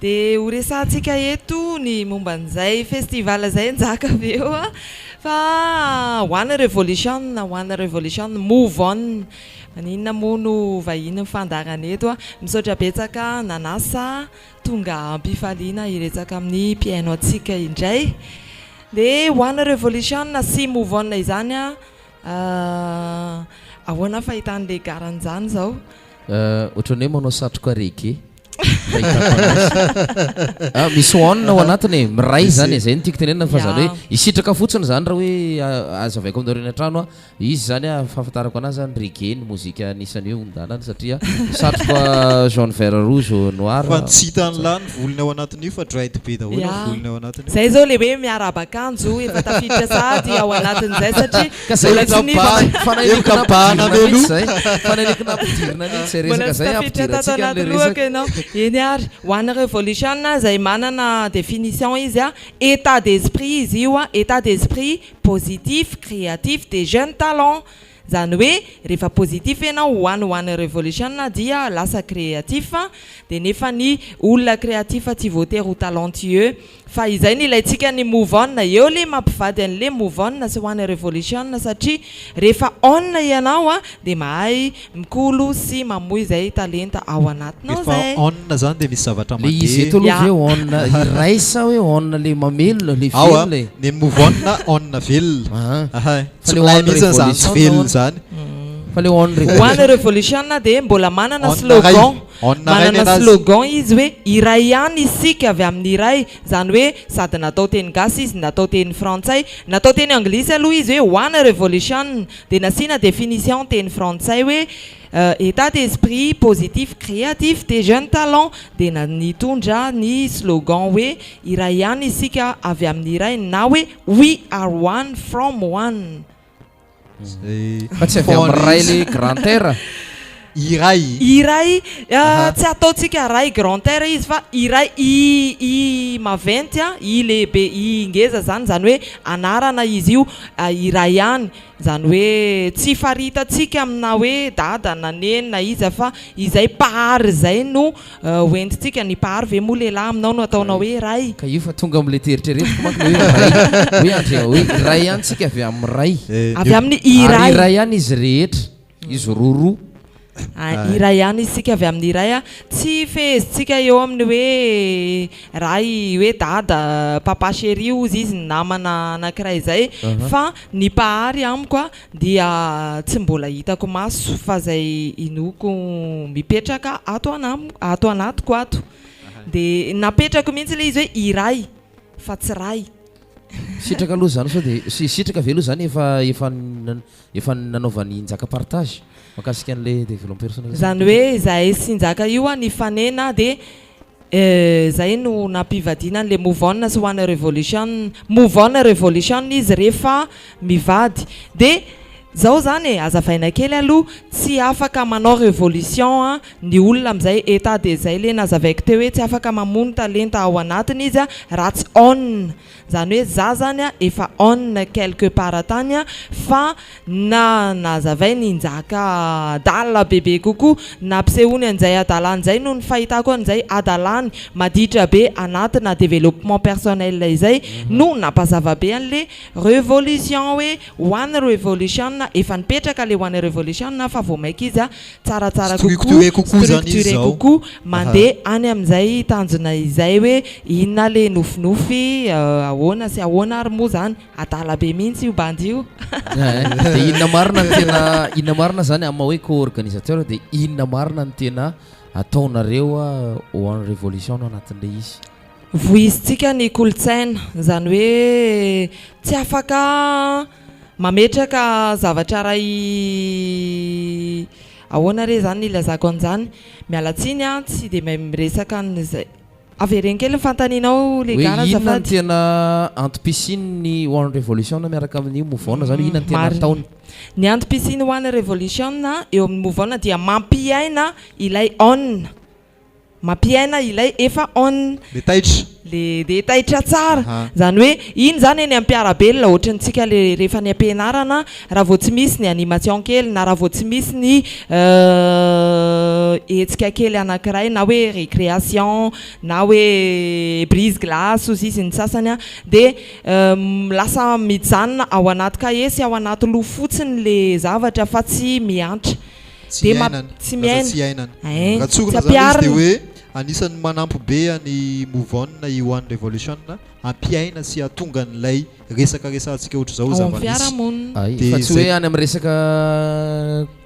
Dia ho resahantsika eto ny momba an'izay festival izay Njaka avy eo a! Fa One Revolution, One Revolution, Move On. Maninona moa no vahiny ny fandaharana eto a! Misaotra betsaka nanasa. Tonga am-pifaliana hiresaka amin'ny mpihaino antsika indray. Dia One Revolution sy Move On izany an, ahoana fahitan'i Legara an'izany izao? Ohatran'ny hoe manao satroka reggae fahitako anazy. Ah, misy one ao anatiny e, miray izany e, izay no tiako tenenina fa izany hoe hisitraka fotsiny izany raha hoe hazavaiko aminareo any an-trano an. Izy zany a fahafantarako anazy zany reggae ny mozika anisany hoe ondanany satria satroka jaune vert rouge noir. Fa tsy hitan'lah ny volony ao anatin'io fa dried be daholo ny volony ao anatin'io. Zay zao le hoe miarahaba akanjo efa tafiditra sahady ao anatin'izay satria Ka zay mbola tsy niditra. Fanahiniako nampidinana mihitsy zay. Fanahiniako nampidirina mihitsy zay Mbola resaka tsy zay tafiditra tato hampidirantsika anaty an'le lohako resaka. ianao. Eny ary, One Revolution izay manana définition izy a, état d'esprit izy io a, état d'esprit Positif, créatif des jeunes talents. Zany hoe rehefa positif ianao ho any one revolution dia lasa créatif dia nefa ny olona créatif tsy voatery ho talentueux fa izay no ilaintsika ny move on eo le mampivady an'le move on sy one revolution satria rehefa on ianao dia mahay mikolo sy mamoy izay talenta ao anatinao Rehefa zay. on zany dia misy zavatra Le izy mandeha. eto aloha Ya. ve on iray sa hoe on le mamelona, le Ao a, velona e? ny move on, on velona. Aha. Aha, Fa tsy le milay on mihitsy zany tsy revolution velona ahoana? zany. Fa le on One revolution. Revolution dia mbola manana On slogan, ray. On ray manana ny anazy. slogan izy hoe iray ihany isika avy amin'ny iray, izany hoe sady natao teny gasy izy, natao teny frantsay, natao teny anglisy aloha izy hoe One Revolution, dia nasiana définition teny frantsay hoe État d'esprit positif créatif des jeunes talents dia nitondra ny slogan hoe iray ihany isika avy amin'ny iray na hoe we are one from one. Fa tsy avy amin'ny ray le grand R? Iray. Iray, tsy ataontsika ray grand R izy fa iray i i maventy a, i lehibe i ngeza zany, izany hoe anarana izy io, iray ihany. Izany hoe tsy faritantsika amina hoe dada na neny na iza fa izay mpahary izay no hoentintsika, ny mpahary ve moa lehilahy aminao no ataonao hoe ray? Ka io fa tonga amin'ilay teritreretiko manko ilay hoe ray, hoe Andria hoe iray ihany tsika avy amin'ny ray. Avy amin'ny Ary iray. iray ihany izy rehetra, izy roroa. Iray ihany isika avy amin'ny iray a. Tsy fehezintsika eo amin'ny hoe ray, hoe dada, papa chéri hozy izy ny namana anankiray izay fa ny mpahary amiko a dia tsy mbola hitako maso fa izay inoako mipetraka ato ato anatiko ato. Dia napetrako mihitsy ilay izy hoe iray fa tsy ray. Sitraka aloha izany sao dia, sitraka ve aloha izany efa efa Efa nanaovan'i Njaka partage mahakasika an'ilay développement personnel. Izany hoe izahay sy Njaka io an nifanena dia izay no nampivadiana an'ilay move on sy one revolution. Move on revolution izy rehefa mivady. Dia izao izany e, azavaina kely aloha, tsy afaka manao revolution ny olona amin'izay état de izay ilay nazavaiko teo hoe tsy afaka mamono talenta ao anatiny izy raha tsy on. Zany hoe za zany a efa on quelque part tany a fa na nazavainy i Njaka adala bebe kokoa nampisehoany an'izay hadalany izay noho ny fahitako an'izay hadalany maditra be anatina développement personnel izay no nampazava be an'le revolution hoe one revolution efa nipetraka le one revolution fa vao maika izy a tsaratsara Structuré kokoa, kokoa zany izy structuré zao. kokoa, mandeha any amin'izay tanjona izay hoe inona le nofinofy, ahoana sy ahoana ary moa zany, adala be mihitsy io bandy io. Dia inona marina no tena, inona marina zany amin'ny maha hoe co-organisateur dia inona marina no tena ataonareo ho an'ny révolution ao anatin'ilay izy? Voizintsika ny kolontsaina, izany hoe tsy afaka mametraka zavatra iray ahoana re izany ny ilazako an'izany? Miala tsiny an, tsy dia mahay miresaka an'izay. Avereno kely ny fanontanianao Hoe Legara inona no azafady. tena antom-pisian'ny One Revolution miaraka amin'ny Move On izany hoe inona no tena Marina. ataony? Ny antom-pisian'ny One Revolution eo amin'ny Move On dia mampiaina ilay On. Mampiaina ilay efa on. Le taitra. Le de taitra tsara. Zany hoe iny zany eny amin'ny mpiara-belona ohatran'ny tsika le rehefa any am-pianarana raha vao tsy misy ny animation kely na raha vao tsy misy ny hetsika kely anankiray na hoe récréation na hoe brise glace hozy izy ny sasany an de lasa mijanona ao anaty cahier sy ao anaty loha fotsiny le zavatra fa tsy miantra. Tsy De mamp- iainana. tsy Lasa miaina. tsy iainana. Ein, Raha tsy tsorina zany izy dia ampiharina. hoe anisan'ny manampy be an'i Move On i One Revolution hampiaina sy hahatonga an'ilay resaka resahantsika ohatr'izao ho Ao amin'ny zava-misy. fiarahamonina. Ay, Dia fa tsy izay- hoe any amin'ny resaka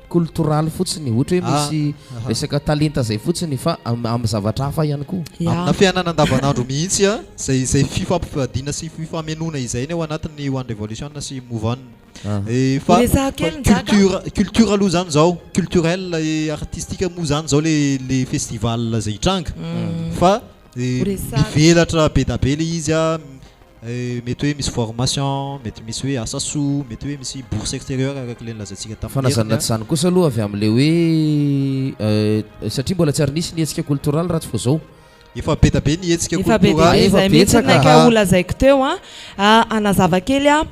koltoraly fotsiny, ohatra hoe Ah, misy aha. resaka talenta zay fotsiny fa am- amin'ny zavatra hafa ihany koa. Ya. Amina fiainana andavanandro mihitsy a, izay izay fifampivadiana sy fifamenoana izay ny ao anatin'ny One Revolution sy Move On. Ah. Eh, fa Miresaha fa kely Njaka. culture culture aloha zany zao, culturel et artistique moa zany zao le le festival zay hitranga. Fa eh, Miresaha. mivelatra be da be le izy a, eh, mety hoe misy formation, mety misy hoe asa soa, mety hoe misy bourse extérieure araka le nolazaintsika tamin'ny Fa na zany heriny na a. tsy zany kosa aloha avy amin'le hoe eh, satria mbola tsy ary nisy ny hetsika koltoraly raha tsy vao zao. Efa be da be ny hetsika Efa be dia koltoraly. be Efa izay mihitsy betsaka. naika ho lazaiko teo an. Ah, hanazava kely aho.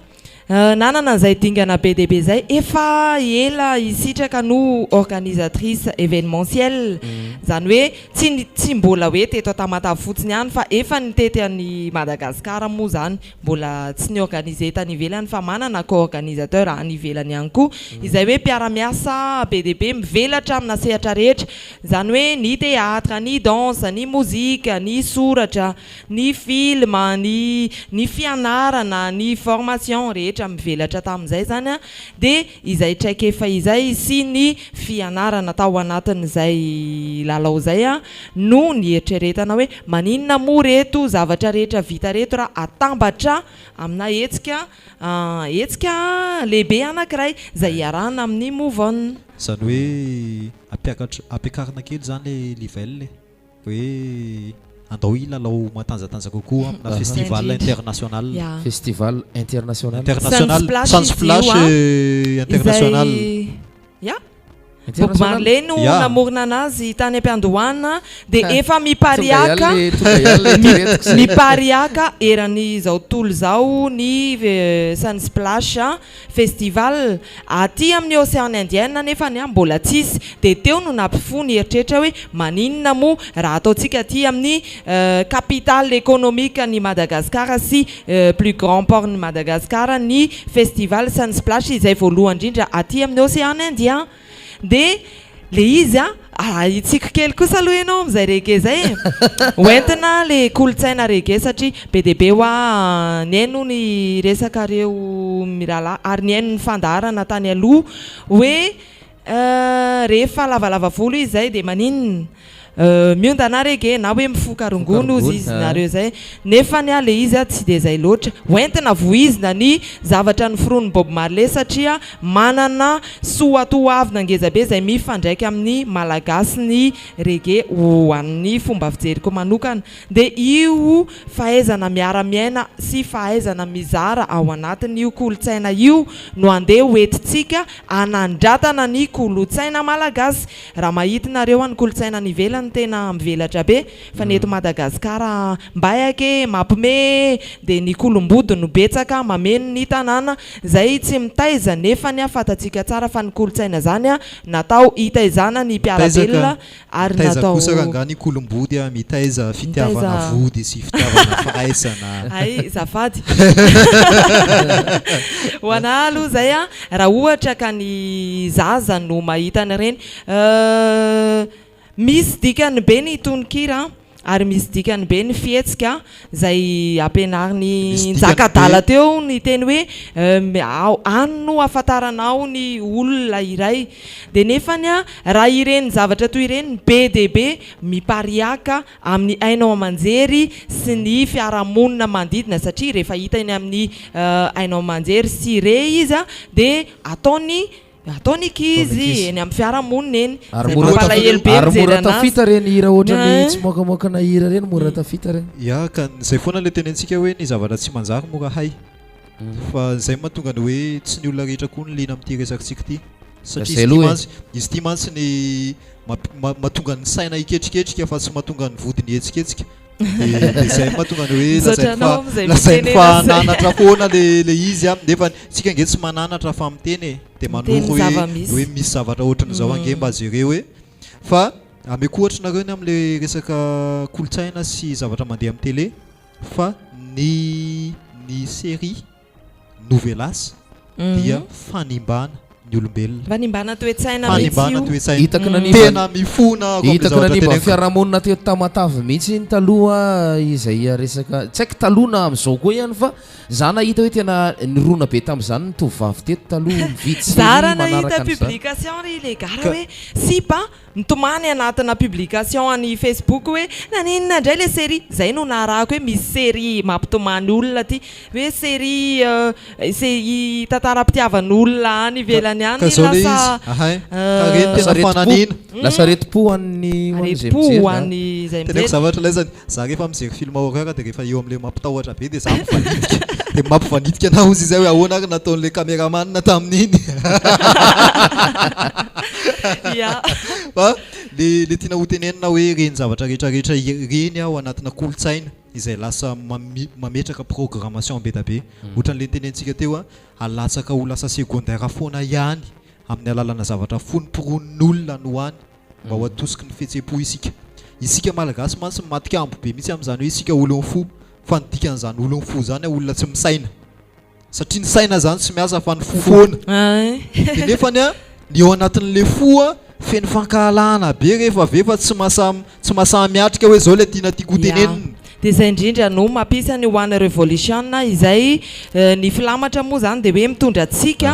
Nanana an'izay dingana be dia be izay, efa ela i Sitraka no organisatrice événementielle, izany hoe tsy ny tsy mbola hoe teto Tamatave fotsiny ihany fa efa nitety an'i Madagasikara moa izany, mbola tsy ni-organiser tany ivelany fa manana co-organisateur any ivelany ihany koa, izay hoe mpiara-miasa be dia be mivelatra amina sehatra rehetra, izany hoe ny théâtre, ny danse, ny mozika, ny soratra, Ny film, ny ny fianarana, ny formation rehetra mivelatra tamin'izay izany an, dia izay traikefa izay sy ny fianarana tao anatin'izay lalao izay an no nieritreretana hoe maninona moa reto zavatra rehetra vita reto raha atambatra amina hetsika hetsika lehibe anankiray izay iarahana amin'ny Move On. Izany hoe ampiakatra ampiakarina kely izany ilay level e. Hoe andao hilalao matanjatanjaka kokoa amina festival international. Ya. Festival international. International. Sunsplash Sunsplash izy io, eh, international. Izay ya. Bob Marley no Ya. namorona anazy tany am-piandohana dia Ha. efa mipariaka Tonga ihany le- tonga ihany le toeretiko zay. mipariaka eran'izao tontolo izao ny eh, Sunsplash Festival aty amin'ny Ocean Indien anefa ny mbola tsisy dia teo no nampifoha ny eritreritra hoe maninona moa raha ataontsika aty amin'ny capitale économique an'i Madagascar sy plus grand port n'i Madagascar ny festival Sunsplash izay voalohany indrindra aty amin'ny Ocean Indien dia le izy a, ahitsiko kely kosa aloha ianao amin'izay reggae izay e! Hoentina le kolontsaina reggae satria be dia be hoa nihaino ny resakareo mirahalahy ary nihaino ny fandaharana tany aloha hoe rehefa lavalava volo izy izay dia maninona? Miondana reggae na hoe mifoka rongony hozy izy nareo izay nefany a le izy a tsy dia izay loatra. Hoentina vohizina ny zavatra noforonin'i Bob Marley satria manana soatoavina ngezabe izay mifandraika amin'ny Malagasy ny reggae ho an'ny fomba fijeriko manokana dia io fahaizana miara-miaina sy fahaizana mizara ao anatin'io kolontsaina io no andeha hoentintsika hanandratana ny kolotsaina Malagasy. Raha mahita nareo any kolontsaina any ivelany tena mivelatra be fa ny eto Madagascar mbay ake mapme de ny kolombody no betsaka mameno ny tanàna zay tsy mitaiza nefany a fantatsika tsara fa ny kolontsaina zany a natao hitaizana ny mpiarabelona ary Mitaiza natao kosa rangaha ny kolombody a, mitaiza fitiavana Mitaiza. vody sy fitiavana firaisana. Hay, zafady. Ho anah aloha zay a, raha ohatra ka ny zaza no mahita an'ireny, misy dikany be ny tononkira ary misy dikany be ny fihetsika izay ampianarin'i Misy dikany Njaka adala be. teo ny teny hoe ao any no ahafantaranao ny olona iray. Dia nefany a, raha ireny zavatra toy ireny be dia be mipariaka amin'ny haino aman-jery sy ny fiarahamonina manodidina satria rehefa hita eny amin'ny haino aman-jery sy re izy dia ataony ataony ankizy eny amin'ny fiarahamonina eny. Ary Izay mora mampalahelo be ary mijery mora anazy. tafita ireny hira ohatran'ny Hein? tsy moakamoakana hira ireny mora tafita ireny. Ya, ka izay foana ilay tenentsika hoe ny zavatra tsy manjary mora hay. Fa izay mahatonga ny hoe tsy ny olona rehetra koa no liana amin'ity resakitsika ity. Satria Zay izy ity aloha e. mantsy, izy ity mantsy ny mamp- ma- mahatonga ny saina hiketriketrika fa tsy mahatonga ny vodiny hihetsiketsika. De de zay mahatonga ny hoe Misaotra lazainy anao fa amin'izay lazainy fa fitenenana izay. hananatra foana le le izy a, nefa tsika ange tsy mananatra fa miteny e, de Miteny manoro hoe zava-misy. hoe misy zavatra ohatran'izao ange mba jereo hoe fa ameko ohatra nareo ny amin'le resaka kolontsaina sy zavatra mandeha amin'ny télé fa ny ny série novelas dia fanimbana ny olombelona. Fanimbana toe-tsaina mihitsy Fanimbana io. toe-tsaina. Hitako nanimba Tena mifona ako amin'le Hitako zavatra nanimba teneniko. fiarahamonina teto Tamatave mihitsy iny taloha izay resaka tsy haiko taloha na amin'izao koa ihany fa za nahita hoe tena nirona be tamin'izany ny tovovavy teto taloha mividy Za série raha nahita manaraka an'izany. publication ry le gara Ka- hoe sipa mitomany anatina publication any Facebook hoe naninona indray le série zay no naharahako hoe misy série mampitomany olona ty hoe série série tantaram-pitiavan'olona any ivelany Ka any zao le izy, lasa ahay, ka reny Lasa tena aretim-po. fananina. Lasa aretim-po ho an'ny ho an'izay aretim-po mijery ho a. an'izay Teneko mijery. zavatra laizany, za rehefa mijery film horreur dia rehefa eo amin'ilay mampitahotra be dia za mivanitika. Dia mampivanitika anah ozy izay hoe ahoana ary nataon'ilay cameraman tamin'iny. Ya. Fa le le tiana ho tenenina hoe ireny zavatra rehetra rehetra ireny ao anatina kolontsaina izay lasa mametraka programmation be da be. Ohatran'ilay nitenentsika teo a, alatsaka ho lasa secondaire foana ihany amin'ny alalana zavatra fonomporonin'olona no any mba ho atosiky ny fihetseham-po isika. Isika Malagasy mantsy matin-kambo be mihitsy amin'izany hoe isika olon'ny fo, fa ny dikan'izany olon'ny fo izany olona tsy misaina. Satria ny saina izany tsy miasa fa ny fo foana. Dia nefany an, ny eo anatin'ilay fo an, feno fankahalana be rehefa avy eo fa tsy mahasahy tsy mahasahy miatrika hoe izao ilay tiana tiako ho tenenina. Dia izay indrindra no mampisy an'i One Revolution izay ny filamatra moa izany dia hoe mitondra tsiky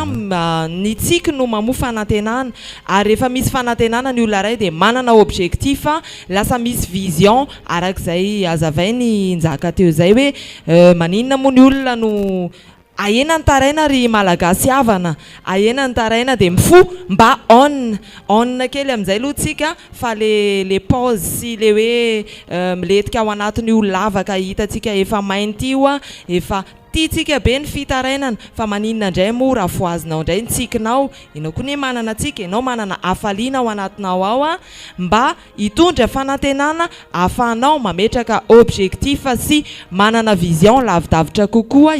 ny tsiky no mamoa fanantenana ary rehefa misy fanantenana ny olona iray dia manana objectif lasa misy vision arak'izay hazavain'i Njaka teo izay hoe maninona moa ny olona no Ahena ny taraina ry Malagasy havana, ahena ny taraina dia mifoha mba on, on kely amin'izay aloha tsika fa le le pause sy le hoe milentika ao anatin'io lavaka hitantsika efa mainty io efa tiantsika be ny fitarainana fa maninona indray moa raha fohazinao indray ny tsikinao, ianao koa anie manana tsiky, ianao manana hafaliana ao anatinao ao mba Hitondra fanantenana ahafahanao mametraka objectif sy manana vision lavidavitra kokoa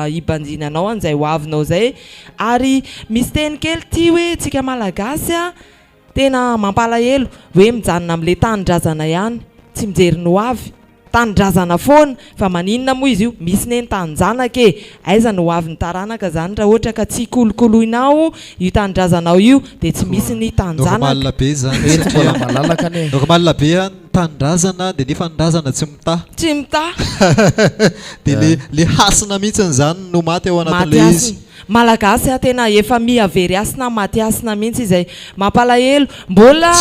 hibanjinanao an'izay ho avinao izay. Ary misy teny kely ity hoe tsika Malagasy a, tena mampalahelo hoe mijanona amin'ilay tanindrazana ihany, tsy mijery ny ho avy. Tanindrazana foana, fa maninona moa izy io? Misy ne ny taninjanaka e! Aiza no ho avy ny taranaka zany raha ohatra ka tsy kolokoloinao io tanindrazanao io dia tsy misy ny taninjanaka. Normal be izany Eto satria mbola malalaka anie. Normal be an, ny tanindrazana dia nefa ny razana tsy mitaha. Tsy mitaha. Dia le le hasina mihitsiny izany no maty ao Maty anatin'ilay izy. hasina. Malagasy a tena efa miha very hasina maty hasina mihitsy izay. Mampalahelo. Mbola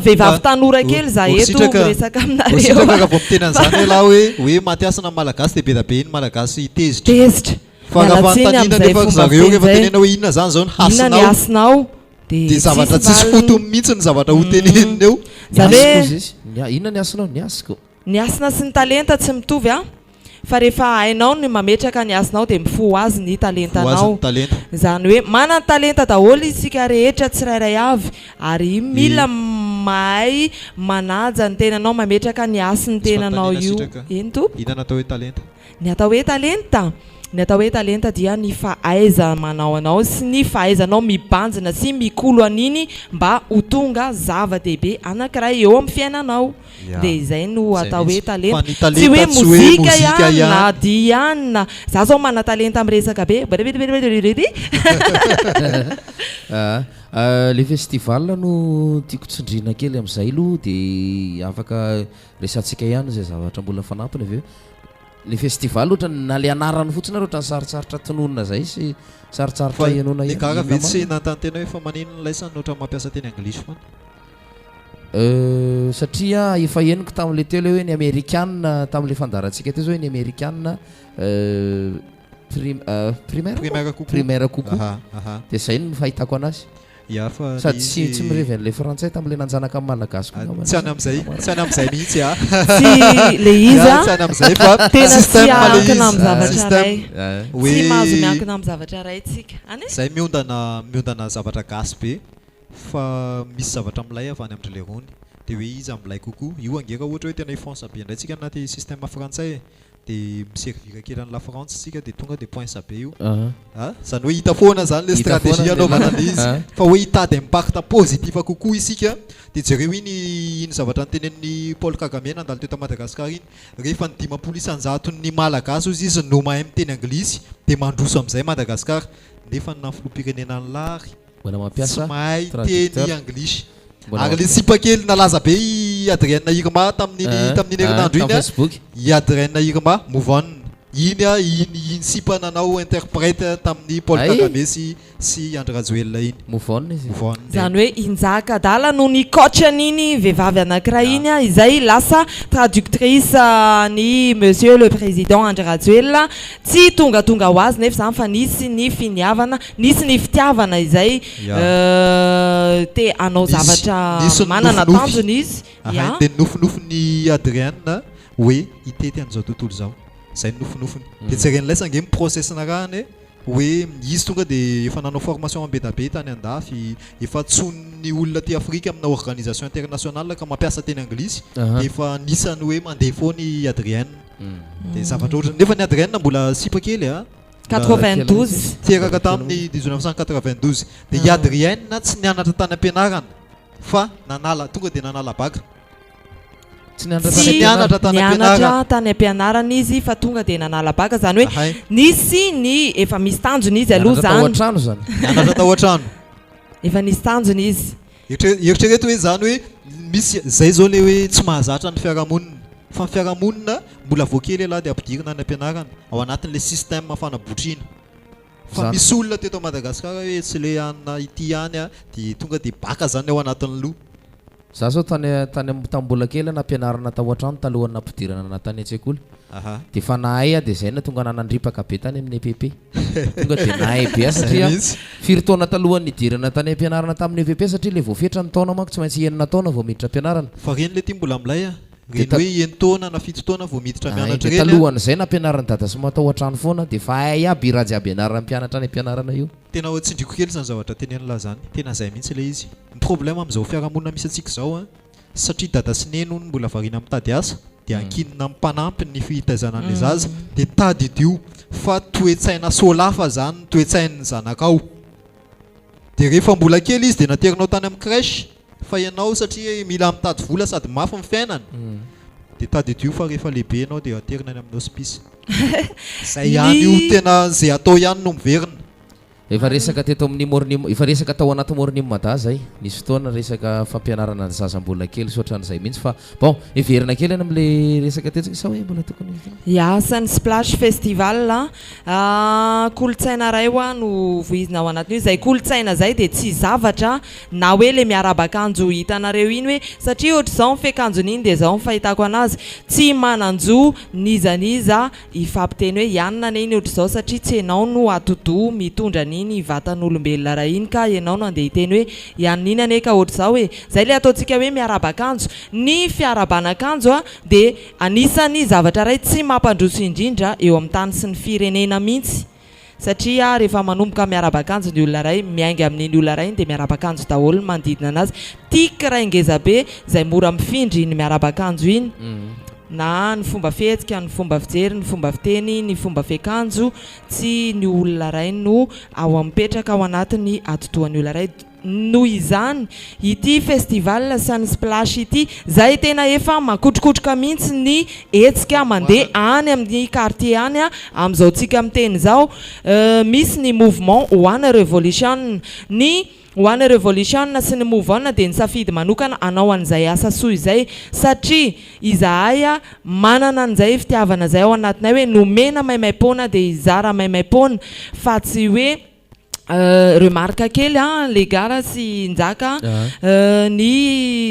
vehivavy tanora kely za eto miresaka aminareo. Sitraka raha vao miteny an'izany ialahy hoe hoe maty hasina ny Malagasy dia be dia be ny Malagasy tezitra. Tezitra. Fa raha Miala tsiny fanontaniana amin'izay nefa ry fomba zareo fiteny rehefa izay. tenenina hoe inona izany izao ny Inona ny hasinao hasinao? Dia dia zavatra tsisy tsisy valiny. fotony mihitsy ny zavatra ho tenenina eo. Ny Izany hasiko hoe hozy izy. Ny inona ny hasinao? Ny hasiko. Ny hasina sy ny talenta tsy mitovy an! Fa rehefa hainao ny mametraka ny hasinao dia mifoha ho azy ny Ho azy talentanao. ny talenta. Izany hoe manan-talenta daholo isika rehetra tsirairay avy ary mila mahay manaja ny tenanao, mametraka ny hasin'ny Misy tenanao fanontaniana io. sitraka. Eny tompoko. Inona no atao hoe talenta? Ny atao hoe talenta? Ny atao hoe talenta dia ny fahaiza-manao anao sy ny fahaizanao mibanjina sy mikolo an'iny mba ho tonga zava-dehibe anankiray eo amin'ny fiainanao. Dia izay no Izay atao hoe mihitsy. Fa talenta. ny Tsy talenta hoe tsy hoe mozika mozika ihany ihany. na dihy ihany na. Za zao manan-talenta amin'ny resaka be. Aa, le festival no tiako tsindriana kely amin'izay aloha dia afaka resahantsika ihany izay zavatra mbola fanampiny avy eo. Le festival ohatrany na le anarany fotsiny ary ohatrany sarotsarotra tononina zay sy sarotsarotra Fa henoina ny ihany. gaga Inona ve tsy marina? nanontany tena hoe fa maninona laisany no ohatran'ny mampiasa teny anglisy foana? Euh, satria efa henoko tamin'le teo le hoe ny amerikana tamin'le fandaharantsika teo zao hoe ny amerikana euh, prim- euh, primaire Primaire kokoa. Primaire kokoa. Aha, aha. Dia zay no fahitako anazy. Ya, fa le Sady tsy izy- tsy mirevy an'ilay frantsay tamin'ilay nanjanaka ny malagasy koa angamba. Tsy any amin'izay, tsy any amin'izay mihitsy ah. Tsy le izy Ya, ah. tsy any amin'izay fa Tena tsy système le miankina izy. amin'ny zavatra Système. iray. Hoe Tsy mahazo miankina amin'ny zavatra iray tsika. Any? Zay miondana miondana zavatra gasy be fa misy zavatra milay avy any amin-dry lerony. Dia hoe iza milay kokoa. Io ange raha ohatra hoe tena hifonce be indray tsika anaty système frantsay e. Dia mi-servir kely an'i la France tsika dia tonga dia poince be io. A! Izany hoe hita foana izany ilay stratégie hanaovana an'ilay izy. Fa hoe hitady impact positif kokoa isika dia jereo iny iny zavatra notenenin'i Paul Kagame nandalo teto Madagascar iny. Rehefa ny 50 isan-jaton'ny Malagasy hozy izy no mahay miteny anglisy dia mandroso amin'izay Madagascar. Nefa ny filoham-pirenena an'lah ary Mbola tsy mampiasa mahay teny traducteur. anglisy. Mbola Ary ilay mampiasa. sipa kely nalaza be i Adrienne Irma tamin'iny Eh, tamin'iny eh, herinandro tamin'ny iny a, Facebook. i Adrienne Irma, move on. Iny a, iny iny sipa nanao interprète tamin'i Paul Ay. Kagame sy sy Andry Rajoelina iny. Move on izy. Move on. Izany hoe i Njaka Adala no ni-coach an'iny vehivavy anankiray iny izay lasa traductrice an'i Monsieur le Président Andry Rajoelina. Tsy tongatonga ho azy nefa izany fa nisy ny finiavana, nisy ny fitiavana izay te hanao Nisy zavatra nisy ny manana nofinofy. tanjona izy. Ahay, Ya. dia ny nofinofin'i Adrienne hoe hitety an'izao tontolo izao. Izay ny nofinofiny. Dia jeren'ilay ange ny process narahany e, hoe izy tonga dia efa nanao formation be da be tany andafy, efa antsoin'ny olona aty Afrika amina organisation internationale ka mampiasa teny anglisy, dia efa anisany hoe mandeha foana i Adrienne. Dia zavatra ohatran'ny, nefa ny Adrienne mbola sipa kely a. 92. Teraka tamin'ny 1992. Dia i Adrienne tsy nianatra tany am-pianarana fa nanala, tonga dia nanala bacc. Tsy nianatra Tsy tany nianatra tany nianatra am-pianarana. tany am-pianarana izy fa tonga dia nanala bacc, izany hoe Ahay. nisy ny efa misy tanjona izy aloha Nianatra tao izany. an-trano izany. Nianatra tao an-trano. Efa nisy tanjona izy. Eritre- Eritrereto hoe izany hoe misy izay izao ilay hoe tsy mahazatra ny fiarahamonina. Fa ny fiarahamonina mbola vao kely ialahy dia ampidirina any am-pianarana ao anatin'ilay système fanabotriana. Fa Zany. misy olona teto Madagasikara hoe tsy ilay anona ity ihany a, dia tonga dia baka izany ao anatin'ny loha. Za zao tany tany am tam mbola kely nampianarina tao an-trano talohan'ny nampidirana anah tany an-tsekoly. Aha. Dia efa nahay aho dia zay nahatonga anah nandripaka be tany amin'ny EPP. Tonga dia nahay be aho Zay satria mihitsy. firy taona talohan'ny nidirana tany am-pianarana tamin'ny EPP satria le voafetra ny taona manko tsy maintsy enina taona vao miditra am-pianarana. Fa reny le ty mbola milay a. Dia Reny ta- hoe enin-taona na 7 taona vao miditra Ay, mianatra dia reny a. talohan'izay nampianarin'i dada sy mama tao an-trano foana dia efa hay aby raha jiaby ianaran'ny mpianatra any am-pianarana io. Tena ho tsindriko kely izany zavatra tenenin'lah zany. Tena zay mihitsy ilay izy. Ny problème amin'izao fiarahamonina misy antsika izao an, satria dada sy neny hono mbola variana mitady asa dia ankinina amin'ny mpanampy ny fitaizana an'ilay zaza dia tadidio fa toe-tsaina sôlafa zany ny toe-tsain'ny zanakao. Dia rehefa mbola kely izy dia naterinao tany amin'ny crèche fa ianao satria mila mitady vola sady mafy ny fiainana dia tadidio fa rehefa lehibe ianao dia aterina any amin'ny hospice. Zay ihany io Ny tena zay atao ihany no miverina. Efa resaka teto amin'ny morning, efa resaka tao anaty morning mada zay, nisy fotoana resaka fampianarana ny zaza mbola kely sy ohatran'izay mihitsy fa bon heverina kely any amin'le resaka teto sa hoe mbola tokony Ya, Sun Splash Festival a, kolontsaina iray hoa no voizina ao anatin'io, izay kolontsaina izay dia tsy zavatra na hoe le miarahaba akanjo hitanareo iny hoe satria ohatr'izao ny fiakanjon'iny dia izao ny fahitako anazy, tsy manan-jo n'iza n'iza hifampiteny hoe ianona anie iny ohatr'izao satria tsy ianao no atidoha mitondra an'iny vatan'olombelona iray iny ka ianao no andeha hiteny hoe ianona iny anie ka ohatr'izao e! Izay ilay ataontsika hoe miarahaba akanjo. Ny fiarahabana akanjo a dia anisan'ny zavatra iray tsy mampandroso indrindra eo amin'ny tany sy ny firenena mihitsy satria rehefa manomboka miarahaba akanjo ny olona iray, miainga amin'iny olona iray iny dia miarahaba akanjo daholo ny manodidina anazy. Tic iray ngezabe izay mora mifindra iny miarahaba akanjo iny. Na ny fomba fihetsika, ny fomba fijery, ny fomba fiteny, ny fomba fiakanjo, tsy ny olona iray no ao mipetraka ao anatin'ny atidohan'ny olona iray. Noho izany, ity festival Sunsplash ity, izay tena efa makotrokotroka mihitsy ny hetsika mandeha any amin'ny quartier any amin'izao tsika miteny izao, misy ny mouvement One Revolution. Ny One Revolution sy ny Move On dia nisafidy manokana hanao an'izay asa soa izay satria izahay manana an'izay fitiavana izay ao anatinay hoe nomena maimaimpoana dia hizara maimaimpoana fa tsy hoe remarque kely an les gars sy Njaka ny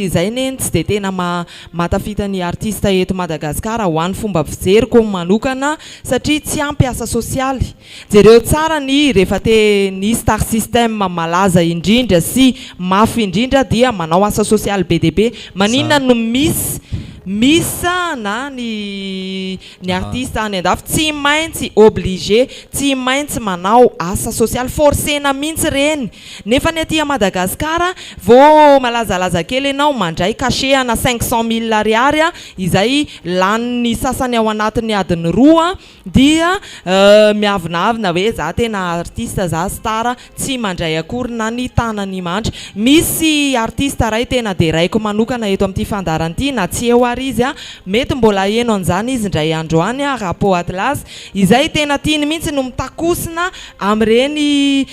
izay anie tsy dia tena mahatafita ny artiste eto Madagascar ho an'ny fomba fijeriko manokana satria tsy ampy asa sosialy. Jereo tsara ny rehefa te ny star system malaza indrindra sy mafy indrindra dia manao asa sosialy be dia be. Maninona no misy. Miss na ny ny artiste any andafy tsy maintsy obligé tsy maintsy manao asa sosialy forcena mihitsy ireny nefa ny aty à Madagascar vao malazalaza kely ianao mandray cachet ana 500 mille ariary izay lanin'ny sasany ao anatin'ny adiny roa dia miavonavona hoe za tena artiste za star tsy mandray akory na ny tanany mandry. Misy artiste ray tena deraiko manokana eto amin'ity fandaharana ity na tsy eo ary izy mety mbola haheno an'izany izy indray andro any Rapo Atlas izay tena tiany mihitsy no mitakosina amin'ireny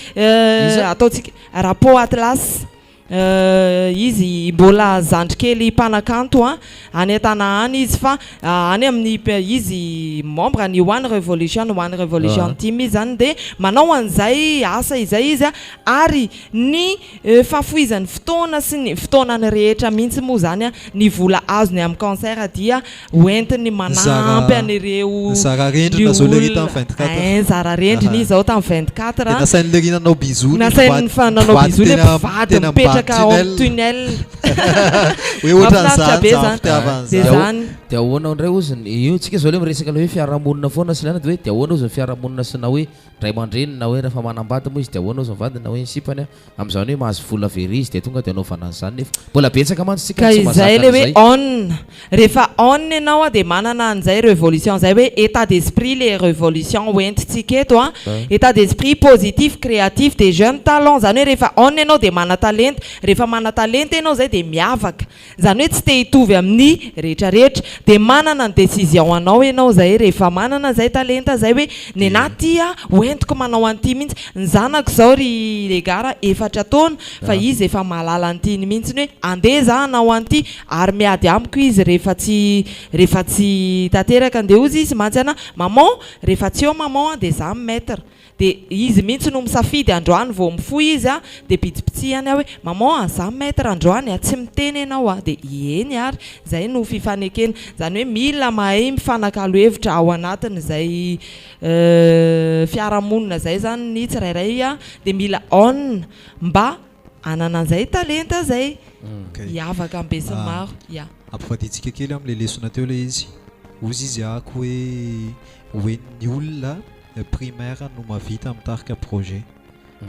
ataontsika Rapo Atlas Izy mbola zandry kely mpanakanto an, any an-tanà any izy fa any amin'ny izy membre ny One Revolution, One Revolution Team izy zany dia manao an'izay asa izay izy an, ary ny fahafohizany fotoana sy ny fotoanany rehetra mihitsy moa zany an, ny vola azony amin'ny concert dia hoentiny manampy an'ireo Nizara rendrina zao lery tamin'ny 24. Ein, zara rendrina izy zao tamin'ny 24. Dia nasain'i lery nanao bisous ny Nasainy mpivady nanao mpivady bisous le teny am- mpivady teny ambany mipetraka ao amin'ny tunnel. tunnel. Hoe Mahafinaritra ohatran'izany be zany zany. fitiavana Dia zany. zany. Dia ahoana indray ozy ny io tsika zao le miresaka le hoe fiarahamonina foana sy ny anona dia hoe dia ahoana ozy ny fiarahamonina sy na hoe ray aman-dreny na hoe rehefa manambady moa izy dia ahoana ozy ny vadiny na hoe ny sipany a Amin'izany hoe mahazo vola very izy dia tonga dia anaovana an'izany nefa mbola betsaka mantsy tsika Ka no tsy izay mahazaka le hoe an'izay. on, rehefa on ianao dia manana an'izay revolution izay hoe état d'esprit le revolution hoentintsika eto an, état d'esprit positif, créatif, des jeunes talents, izany hoe rehefa on ianao dia manan-talenta, rehefa manan-talenta ianao izay dia miavaka, Izany hoe tsy te hitovy amin'ny rehetra rehetra. Dia manana ny décision anao ianao izay rehefa manana izay talenta izay hoe nenah ty ah hoentiko manao an'ity mihitsy. Ny zanako izao ry Legara efatra taona fa izy efa mahalala an'ity mihitsy hoe andeha za hanao an'ity ary miady amiko izy rehefa tsy rehefa tsy tanteraka. Andeha hozy izy mantsy anah maman rehefa tsy eo maman dia za mi-mettre. Dia izy mihitsy no misafidy androany vao mifoha izy a, dia bitsibitsihany aho hoe maman a, za maître androany a, tsy miteny ianao a, dia eny ary, izay no fifanekena, izany hoe mila mahay mifanakalo hevitra ao anatin'izay fiarahamonina izay izany ny tsirairay a, dia mila on mba hanana an'izay talenta izay, hiavaka amin'ny besinimaro, ya. Ampivadiantsika kely amin'ilay lesona teo ilay izy, hozy izy ahako hoe hoe ny olona primaire no mahavita mitarika projet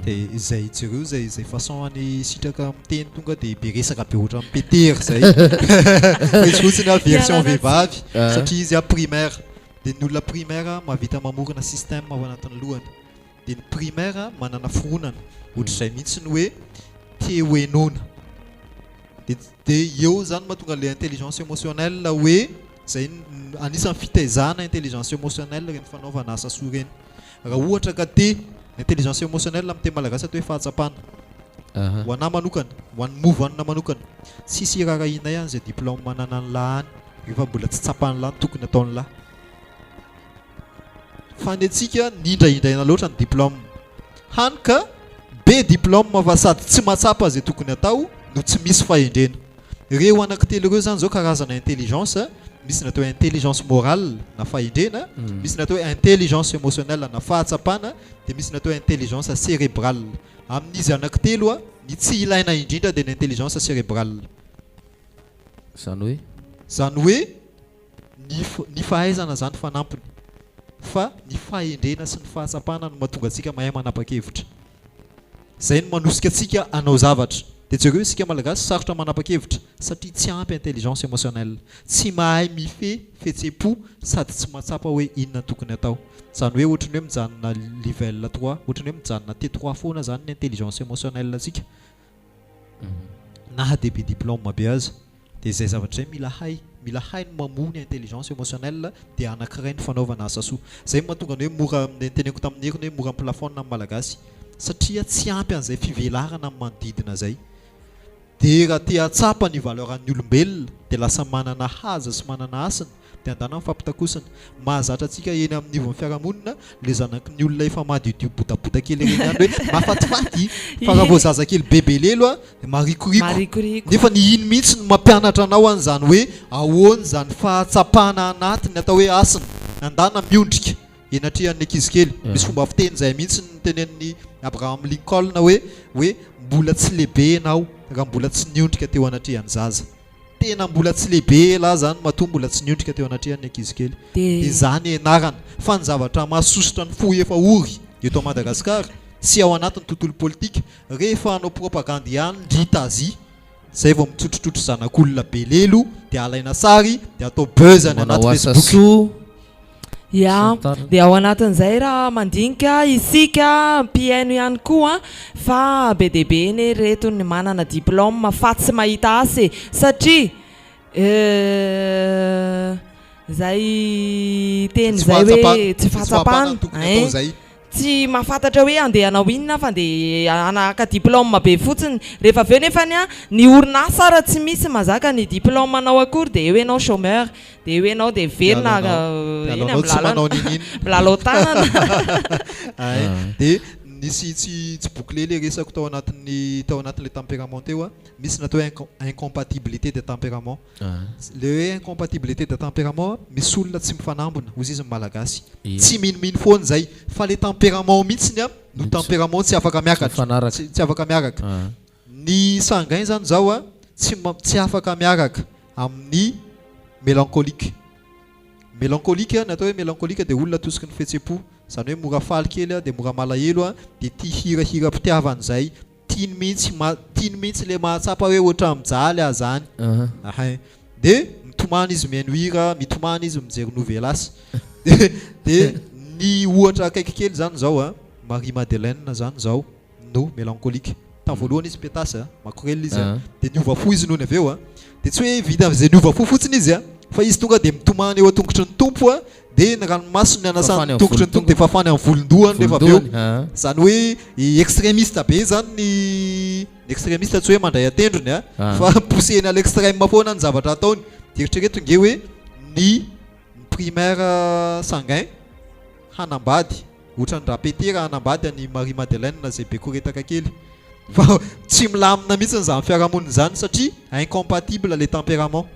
de izay jereo izay izay façon any sitraka miteny tonga de be resaka be ohatran'ny Peter zay fa izy fotsiny a version vehivavy satria izy a primaire de ny olona primaire mahavita mamorona système ao anatin'ny lohany de ny primaire manana fironana ohatr'izay mihitsy ny hoe te ho henoina de de eo zany mahatonga le intelligence émotionnelle hoe Izay anisan'ny fitaizana intelligence émotionnelle ireny fanaovana asa soa ireny. Raha ohatra ka te intelligence émotionnelle amin'ny teny malagasy atao hoe fahatsapana. Ho anà manokana, ho an'ny Move On manokana, tsisy iraharahianay an'izay diplôme ananan'lah any rehefa mbola tsy tsapan'lah ny tokony ataon'lah. Fa ny antsika nindrahindraina loatra ny diplôme. Hany ka be diplôme fa sady tsy mahatsapa izay tokony atao no tsy misy fahendrena. Ireo anankitelo ireo izany izao karazana intelligence, misy ny atao hoe intelligence morale na fahendrena, misy ny atao hoe intelligence émotionnelle na fahatsapana, dia misy ny atao hoe intelligence cérébrale. Amin'izy anankitelo, ny tsy ilaina indrindra dia ny intelligence cérébrale. Izany hoe? Izany hoe ny ny fahaizana izany fanampiny, fa ny fahendrena sy ny fahatsapana no mahatonga antsika mahay manapa-kevitra. Izay no manosika antsika hanao zavatra. Dia jereo isika Malagasy sarotra manapa-kevitra satria tsy ampy intelligence émotionnelle. Tsy mahay mifehy fihetseham-po sady tsy mahatsapa hoe inona no tokony hatao. Izany hoe ohatran'ny hoe mijanona level trois, ohatran'ny hoe mijanona T trois foana izany ny intelligence émotionnelle antsika. Na dia be diplôme be aza. Dia izay zavatra izay mila hay, mila hay ny mamoha ny intelligence émotionnelle dia anankiray ny fanaovana asa soa. Izay no mahatonga ny hoe mora, ny teneniko tamin'i Heriny hoe mora mi-plafonne ny Malagasy satria tsy ampy an'izay fivelarana amin'ny manodidina izay. Dia raha te hahatsapa ny valeur an'ny olombelona dia lasa manana haja sy manana hasina dia andana mifampitakosina. Mahazatra antsika eny amin'ny ivon'ny fiarahamonina le zanaky ny olona efa madiodio botabota kely ireny ihany hoe mahafatifaty fa raha vao zazakely bebe lelo a dia marikoriko. Marikoriko. Nefa ny iny mihitsy no mampianatra anao an'izany hoe ahoana izany fahatsapana anatiny atao hoe hasina. Andana miondrika eny atrehan'ny ankizy kely. Misy fomba fiteny izay mihitsy notenenin'i Abraham Lincoln hoe hoe mbola tsy lehibe ianao raha mbola tsy niondrika teo anatrehan'ny zaza. Tena mbola tsy lehibe elah zany matoa mbola tsy niondrika teo anatrehan'ny ankizy kely. Dia. Dia zany ianarana. Fa ny zavatra mahasosotra ny fo efa ory eto Madagascar sy ao anatin'ny tontolo politika, rehefa hanao propagandy ihany ndry tazi, zay vao mitrotrotrotro zanak'olona be lelo dia alaina sary dia atao buzz any Manao anaty asa Facebook. soa. Ya, Sy ny tariny. dia ao anatin'izay raha mandinika isika mpihaino ihany koa fa be dia be anie reto ny manana diplôme fa tsy mahita asa e, satria izay teny Tsy izay hoe fahatsapana, tsy tsy fahatsapana fahatsapana ny tokony atao hein, izay. tsy mahafantatra hoe andeha hanao inona fa andeha haka diplôme be fotsiny, rehefa avy eo nefany an, ny orinasa ara tsy misy mahazaka ny diplôme anao akory dia eo ianao chômeur, dia eo ianao dia velona Dia eny alaonao amin'ny tsy manao lalana, n'inon'inona. milalao tanana. Hay, dia nisy tsy tsy boucler le resako tao anatin'ny tao anatin'ilay tempérament teo an, misy ny atao hoe incompatibilité de tempérament. Le hoe incompatibilité de tempérament, misy olona tsy mifanambina, hozy izy ny Malagasy. Tsy minomino foana izay, fa le tempérament mihitsiny an, no tempérament tsy afaka miakatra, tsy afaka miaraka. Ny sanguin zany zao an, tsy tsy afaka miaraka amin'ny mélancolique. Mélancolique, ny atao hoe mélancolique dia olona atosiky ny fihetsem-po, izany hoe mora faly kely dia mora malahelo dia tia hirahiram-pitiavana izay, tiany mihitsy ma tiany mihitsy le mahatsapa hoe ohatran'ny mijaly aho zany ahay de mitomany izy mihaino hira mitomany izy mijery novelas de de ny ohatra akaiky kely zany zao a Marie Madeleine zany zao no mélancolique tamin'ny voalohany izy pétasse a makorelina izy a de niova fo izy nony avy eo a de tsy hoe vita amin'izay niova fo fotsiny izy a fa izy tonga de mitomany eo an-tongotry ny Tompo a Dia ny ranomasony anasany ny tongotry ny Tompo dia fafany amin'ny volon-dohany rehefa avy eo. Izany hoe extrémiste be izany ny extrémiste tsy hoe mandray an-tendrony a, fa poussé-ny à l'extrême foana ny zavatra ataony. Dia eritrereto nge hoe ny primaire sanguin hanambady ohatran'ny Rapetera hanambady an'i Marie Madeleine izay be koretaka kely. Fa tsy milamina mihitsy izany fiarahamonina izany satria incompatible les tempéraments.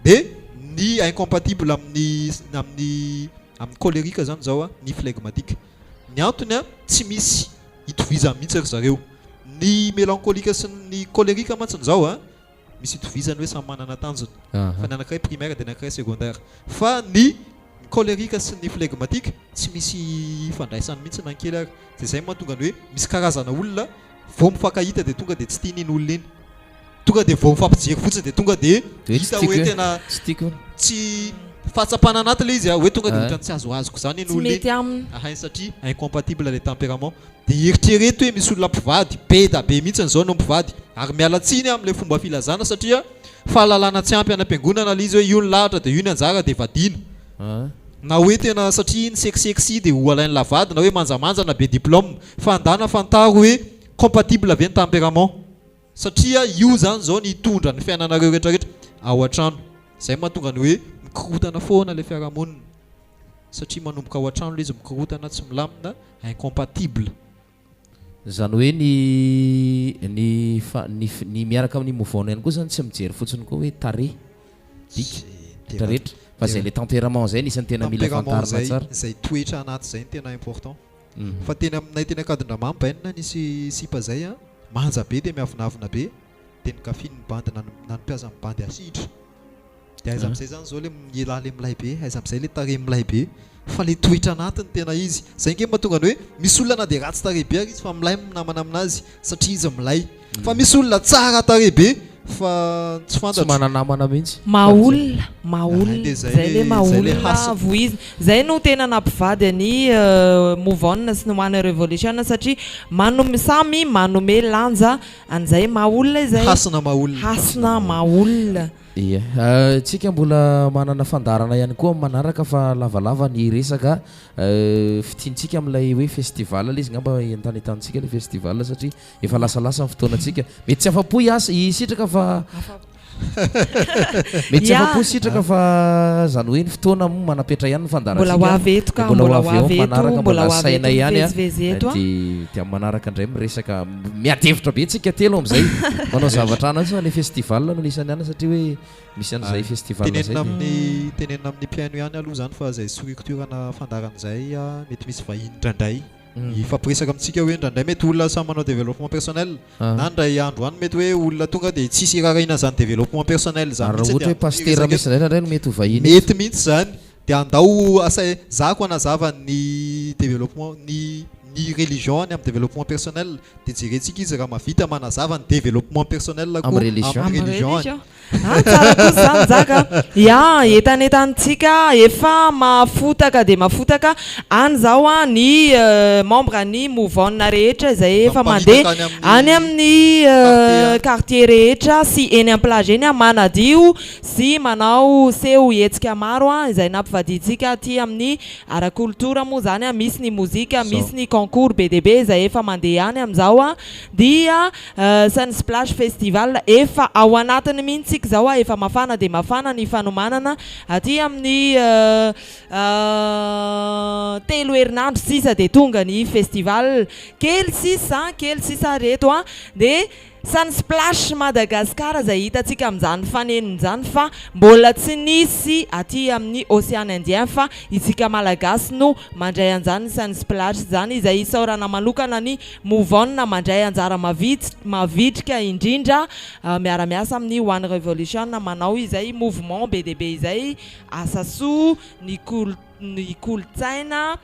Dia ny incompatible amin'ny amin'ny amin'ny colérique izany izao ny phlegmatique. Ny antony an, tsy misy itovizany mihitsy ry zareo. Ny mélancolique sy ny colérique mantsy izao an, misy itovizany hoe samy manana tanjona. Fa ny anankiray primaire dia ny anankiray secondaire. Fa ny colérique sy ny phlegmatique tsy misy ifandraisany mihitsy na ny kely ary. Dia izay no mahatonga ny hoe misy karazana olona vao mifankahita dia tonga dia tsy tiany iny olona iny. Tonga dia vao mifampijery fotsiny dia tonga dia hita hoe tena tsy fahatsapana anaty ilay izy hoe tonga dia ohatran'ny tsy azoazoko izany iny olona iny. Ahay satria incompatible les tempéraments. Dia eritrereto hoe misy olona mpivady, be da be mihitsy izao no mpivady, ary miala tsiny amin'ilay fomba filazana satria fahalalana tsy ampy any am-piangonana ilay izy hoe io ny lahatra dia io ny anjara dia vadiana. Na hoe tena satria iny sexy dia ho alain'la vady na hoe manjamanja na be diplôme. Fa andana fantaro hoe compatible ve ny tempérament. Satria io izany izao ny hitondra ny fiainanareo rehetra rehetra ao an-trano. Izay mahatonga ny hoe mikorontana foana ilay fiarahamonina. Satria manomboka ao an-trano ilay izy mikorontana, tsy milamina, incompatible. Izany hoe ny ny fa ny ny miaraka amin'ny mouvance ihany koa izany tsy mijery fotsiny koa hoe tarehy, bika, rehetra rehetra fa izay le tempérament izay no isan'ny tena mila Tempérament fantarina izay, tsara. izay toetra anaty izay no tena important. Fa teny aminay teny Ankadindramamy Ben nisy sipa izay an, manja be dia miavonavona be, dia nogafian'ny bandy nanipiazan'ny bandy asidra. Dia aiza amin'izay izany izao ilay elah ilay milay be, aiza amin'izay ilay tarehy milay be, fa ilay toetra anatiny tena izy. Izay ange no mahatonga ny hoe misy olona na dia ratsy tarehy be ary izy fa milay minamana aminazy satria izy milay. Fa misy olona tsara tarehy be fa tsy Tsy fantatro. mana-namana mihitsy. Maha-olona, maha-olona, Dia izay izay ilay ilay maha-olona hasina. voizina. Izay no tena nampivady an'i Move On sy ny One Revolution satria manome, samy manome lanja an'izay maha-olona izay. Hasina maha-olona. Hasina maha-olona. Ie. Tsika mbola manana fandaharana ihany koa amin'ny manaraka fa lavalava ny resaka fitiantsika amin'ilay hoe festival ilay izy ngamba entanentantsika ilay festival satria efa lasalasa ny fotoanantsika. Mety tsy afa-po i Asa, i Sitraka fa Mety tsy afa-po Sitraka fa zany hoe ny fotoana moa manapetra ihany ny fandaharantsika. Mbola ho avy eto ka, Mbola ho mbola avy ho eo avy amin'ny eto, manaraka, mbola mbola ho avy asaina eto ihany an. mivezivezy eto an. Dia dia amin'ny manaraka indray miresaka miady hevitra be tsika telo amin'izay. Manao zavatra any fa ilay festival no anisan'ny any satria hoe misy an'izay festival izay. Tenenina amin'ny tenenina amin'ny mpihaino ihany aloha izany fa izay structure-na fandaharana izay mety misy vahiny indraindray. Hifampiresaka amintsika hoe indraindray mety olona samy manao développement personnel na indray andro any mety hoe olona tonga dia tsisy iraharahiana izany développement personnel izany Ary raha mihitsy ohatra dia hoe pasitera hiresaka mihitsy eto. indray indraindray no mety ho vahiny eto. Mety mihitsy izany dia andao asai zako hanazava ny développement ny ny religion any amin'ny développement personnel dia jerentsika izy raha mahavita manazava ny développement personnel koa Amin'ny religion. amin'ny Amin'ny religion any. religion. Ah, tsara kosa izany Njaka a. Ya, entanetantsika efa mafotaka dia mafotaka any izao a ny membre ny move on rehetra izay efa mandeha Miparitaka any any amin'ny amin'ny quartier any. quartier rehetra sy eny am plage eny a manadio sy manao seho hetsika maro a izay nampivadiantsika aty amin'ny ara-koltora moa izany a misy ny mozika Zao. misy ny concours be dia be izay efa mandeha any amin'izao a dia Sunsplash Festival efa ao anatiny mihitsy tsika izao a, efa mafana dia mafana ny fanomanana aty amin'ny telo herinandro sisa dia tonga ny festival, kely sisa kely sisa ry reto a, dia Sunsplash Madagascar izay hitantsika amin'izany fanenony izany fa mbola tsy nisy aty amin'ny Ocean Indien fa isika Malagasy no mandray an'izany Sunsplash izany izay isaorana manokana ny Move On mandray anjara mavitrika indrindra miara-miasa amin'ny One Revolution manao izay mouvement be dia be izay, asa soa, ny ny kolontsaina,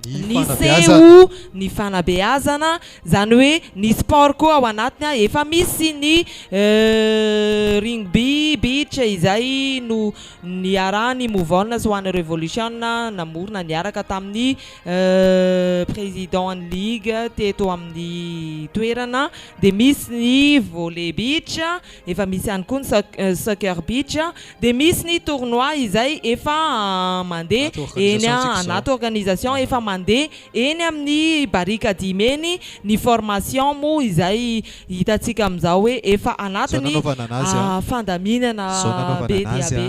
Ny ny fanabeazana. seho, ny fanabeazana, izany hoe ny sport koa ao anatiny, efa misy ny rugby beach izay no niarahan'ny Move On sy One Revolution namorona niaraka tamin'ny Président ny ligue teto amin'ny toerana dia misy ny volley beach, efa misy ihany koa ny soccer beach, dia misy ny tournoi izay efa mandeha eny anaty organisation efa mandeha eny amin'ny barikadimy eny, ny formation moa izay hitantsika amin'izao hoe efa anatin'ny fandaminana be dia be.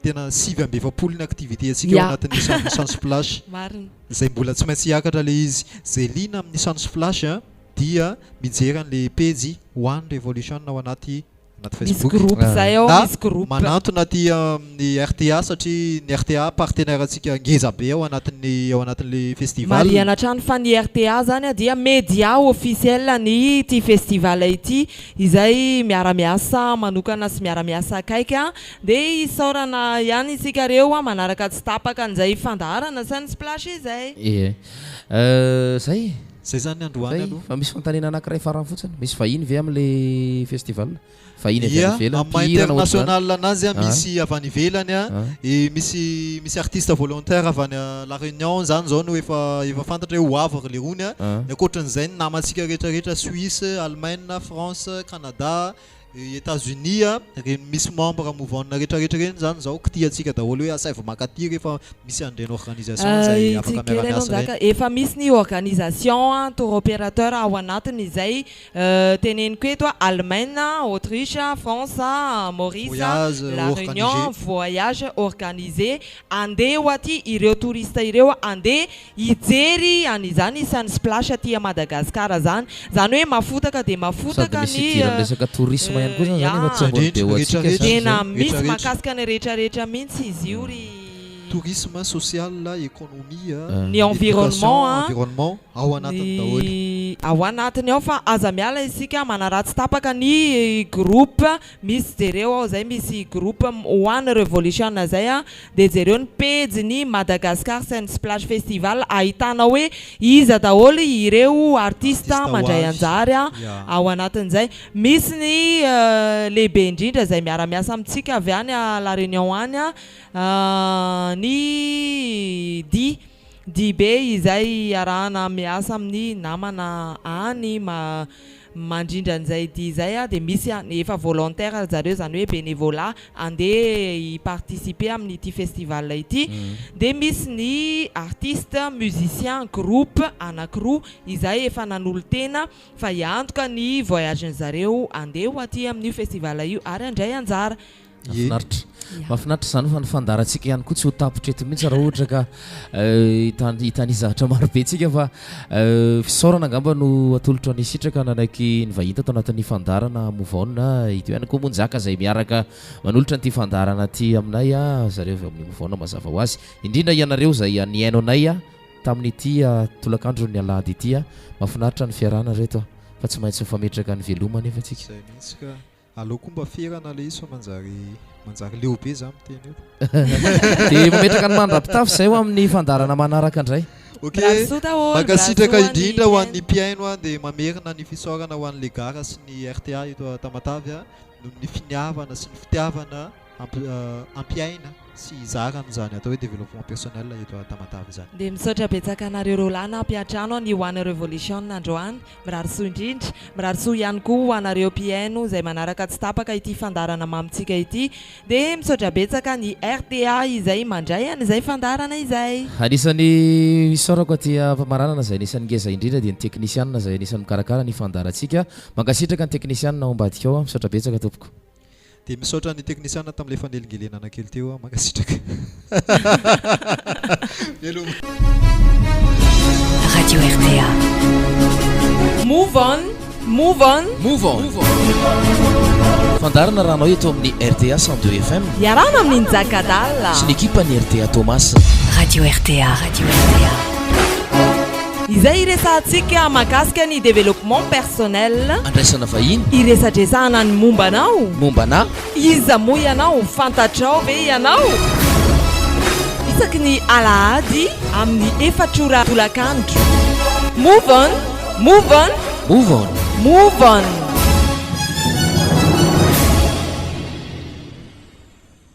Tena 49 ny activité antsika ao anatin'ny Sun Sunsplash. Marina. Izay mbola tsy maintsy hiakatra ilay izy. Izay liana amin'ny Sunsplash dia mijery an'ilay pejy One Revolution ao anaty anaty Misy Facebook. groupe izay ao, Na misy groupe. manantona aty amin'ny rta satria ny rta partenaire antsika ngeza be ao anatin'ny ao anatin'ilay festival. Marihana hatrany fa ny rta izany dia média officiel ny ity festival ity izay miara-miasa manokana sy miara-miasa akaiky Dia isaorana ihany isika reo manaraka tsy tapaka an'izay fandaharana Sunsplash izay. Ie. Zay e. Zay zany ny androany Zay. aloha. Fa misy fanontaniana anankiray farany fotsiny. Misy vahiny ve amin'ilay festival? Vahiny avy any Ia, ivelany, amin'ny maha mpihira na ohatr'izany? international anazy Ah. misy avy any ivelany Ah. e misy misy artiste volontaire avy any La Réunion zany zao no efa efa fantatra hoe ho avy ry lerony Ah. Ny ankoatran'izay ny namantsika rehetra rehetra Suisse, Allemagne, France, Canada, Etats Unis a, ireny misy membre move on rehetra rehetra ireny zany zao kitihantsika daholo hoe asaivo mankaty rehefa misy an'ireny organisation izay afaka Ity kely aloha miara-miasa ireny. Njaka, efa misy ny organisation tour opérateur ao anatiny izay teneniko eto, Allemagne, Autriche, France, Maurice, Voyage La Réunion, organisé. voyage organisé, andeha ho aty ireo touriste ireo andeha Hijery an'izany Sunsplash aty à Madagascar zany. Zany hoe mafotaka dia Sady mafotaka misy ny idiran'ny resaka tourisme ihany koa zany zany efa tsy ambony be ho antsika Indrindra, zany Tena zay. misy Rehetra rehetra. mahakasika ny rehetra rehetra mihitsy izy io ry Tourisme, social, économie, Ny environnement éducation, environnement, ao anatiny daholo. Ny ao anatiny ao fa aza miala isika manaratsy tapaka ny groupe Misy jereo ao zay misy groupe one revolution zay a de jereo ny pejy ny Madagascar Sunsplash Festival ahitana hoe iza daholo ireo artiste Artiste ho mandray avy. anjara Ya. ao anatin'izay. Misy ny lehibe indrindra izay miara-miasa amintsika avy any La Réunion any ny Di Dibe izay iarahana miasa amin'ny namana any ma Mandrindra an'izay dihy izay aho dia misy efa volontaire ry zareo izany hoe bénévolat andeha hi participer amin'ity festival ity dia misy ny artiste, musicien, groupe anakiroa izay efa nanolo-tena fa hiantoka ny voyage-ny zareo andeha ho aty amin'io festival io ary handray anjara. Ie. Mahafinaritra. Ya. Mahafinaritra izany fa ny fandaharantsika ihany koa tsy ho tapitra eto mihitsy raha ohatra ka hitanisa zavatra maro be tsika fa fisaorana angamba no atolotro an'i Sitraka nanaiky nivahiny tato anatin'ny fandaharana Move On. Ito ihany koa moa Njaka izay miaraka manolotra an'ity fandaharana ity aminay zareo avy ao amin'ny Move On mazava ho azy. Indrindra ianareo izay nihaino anay. tamin'ity tolakandron'ny alahady ity. Mahafinaritra ny fiarahana ry reto fa tsy maintsy mifametraka ny veloma anefa tsika. Izay mihitsy ka. Aleo koa mba ferana ilay izy fa manjary manjary leo be za miteny eto. Dia mametraka ny mandra-pitafy izay ho amin'ny fandaharana manaraka indray. Ok, Mirary soa daholo, mirary mankasitraka soa ny indrindra ho mpihaino. an'ny mpihaino an, dia mamerina ny fisaorana ho an'ny Legara sy ny rta eto Tamatave an, noho ny finiavana sy ny fitiavana hampiaina sy hizara an'izany atao hoe développement personnel eto Tamatave izany. Dia misaotra betsaka anareo roalahy nampiantrano an'i One Revolution androany. Mirary soa indrindra. Mirary soa ihany koa ho anareo mpihaino izay manaraka tsy tapaka ity fandaharana mamintsika ity. Dia misaotra betsaka ny rta izay mandray an'izay fandaharana izay. Anisan'ny isaorako aty am-pamaranana izay anisan'ny ngeza indrindra dia ny teknisianina izay anisan'ny mikarakara ny fandaharantsika. Mankasitraka ny teknisianina ao ambadika ao. Misaotra betsaka tompoko. Dia misaotra ny teknisiana tamin'ilay fanelingelenana kely teo aho. Mankasitraka. Veloma. Radio rta. Move on, move on. Move on. Fandaharana arahanao eto amin'ny rta 102 FM. Iarahana amin'i Njakadala. Sy ny ekipan'ny rta Toamasina. Radio rta. Radio rta. Izay hiresahantsika mahakasika ny développement personnel. Andraisana vahiny. Hiresadresahana ny momba anao. Momba anà. Iza moa ianao? Fantatrao ve ianao? Isaky ny alahady amin'ny efatra ora tolakandro. Move on! Move on! Move on! Move on!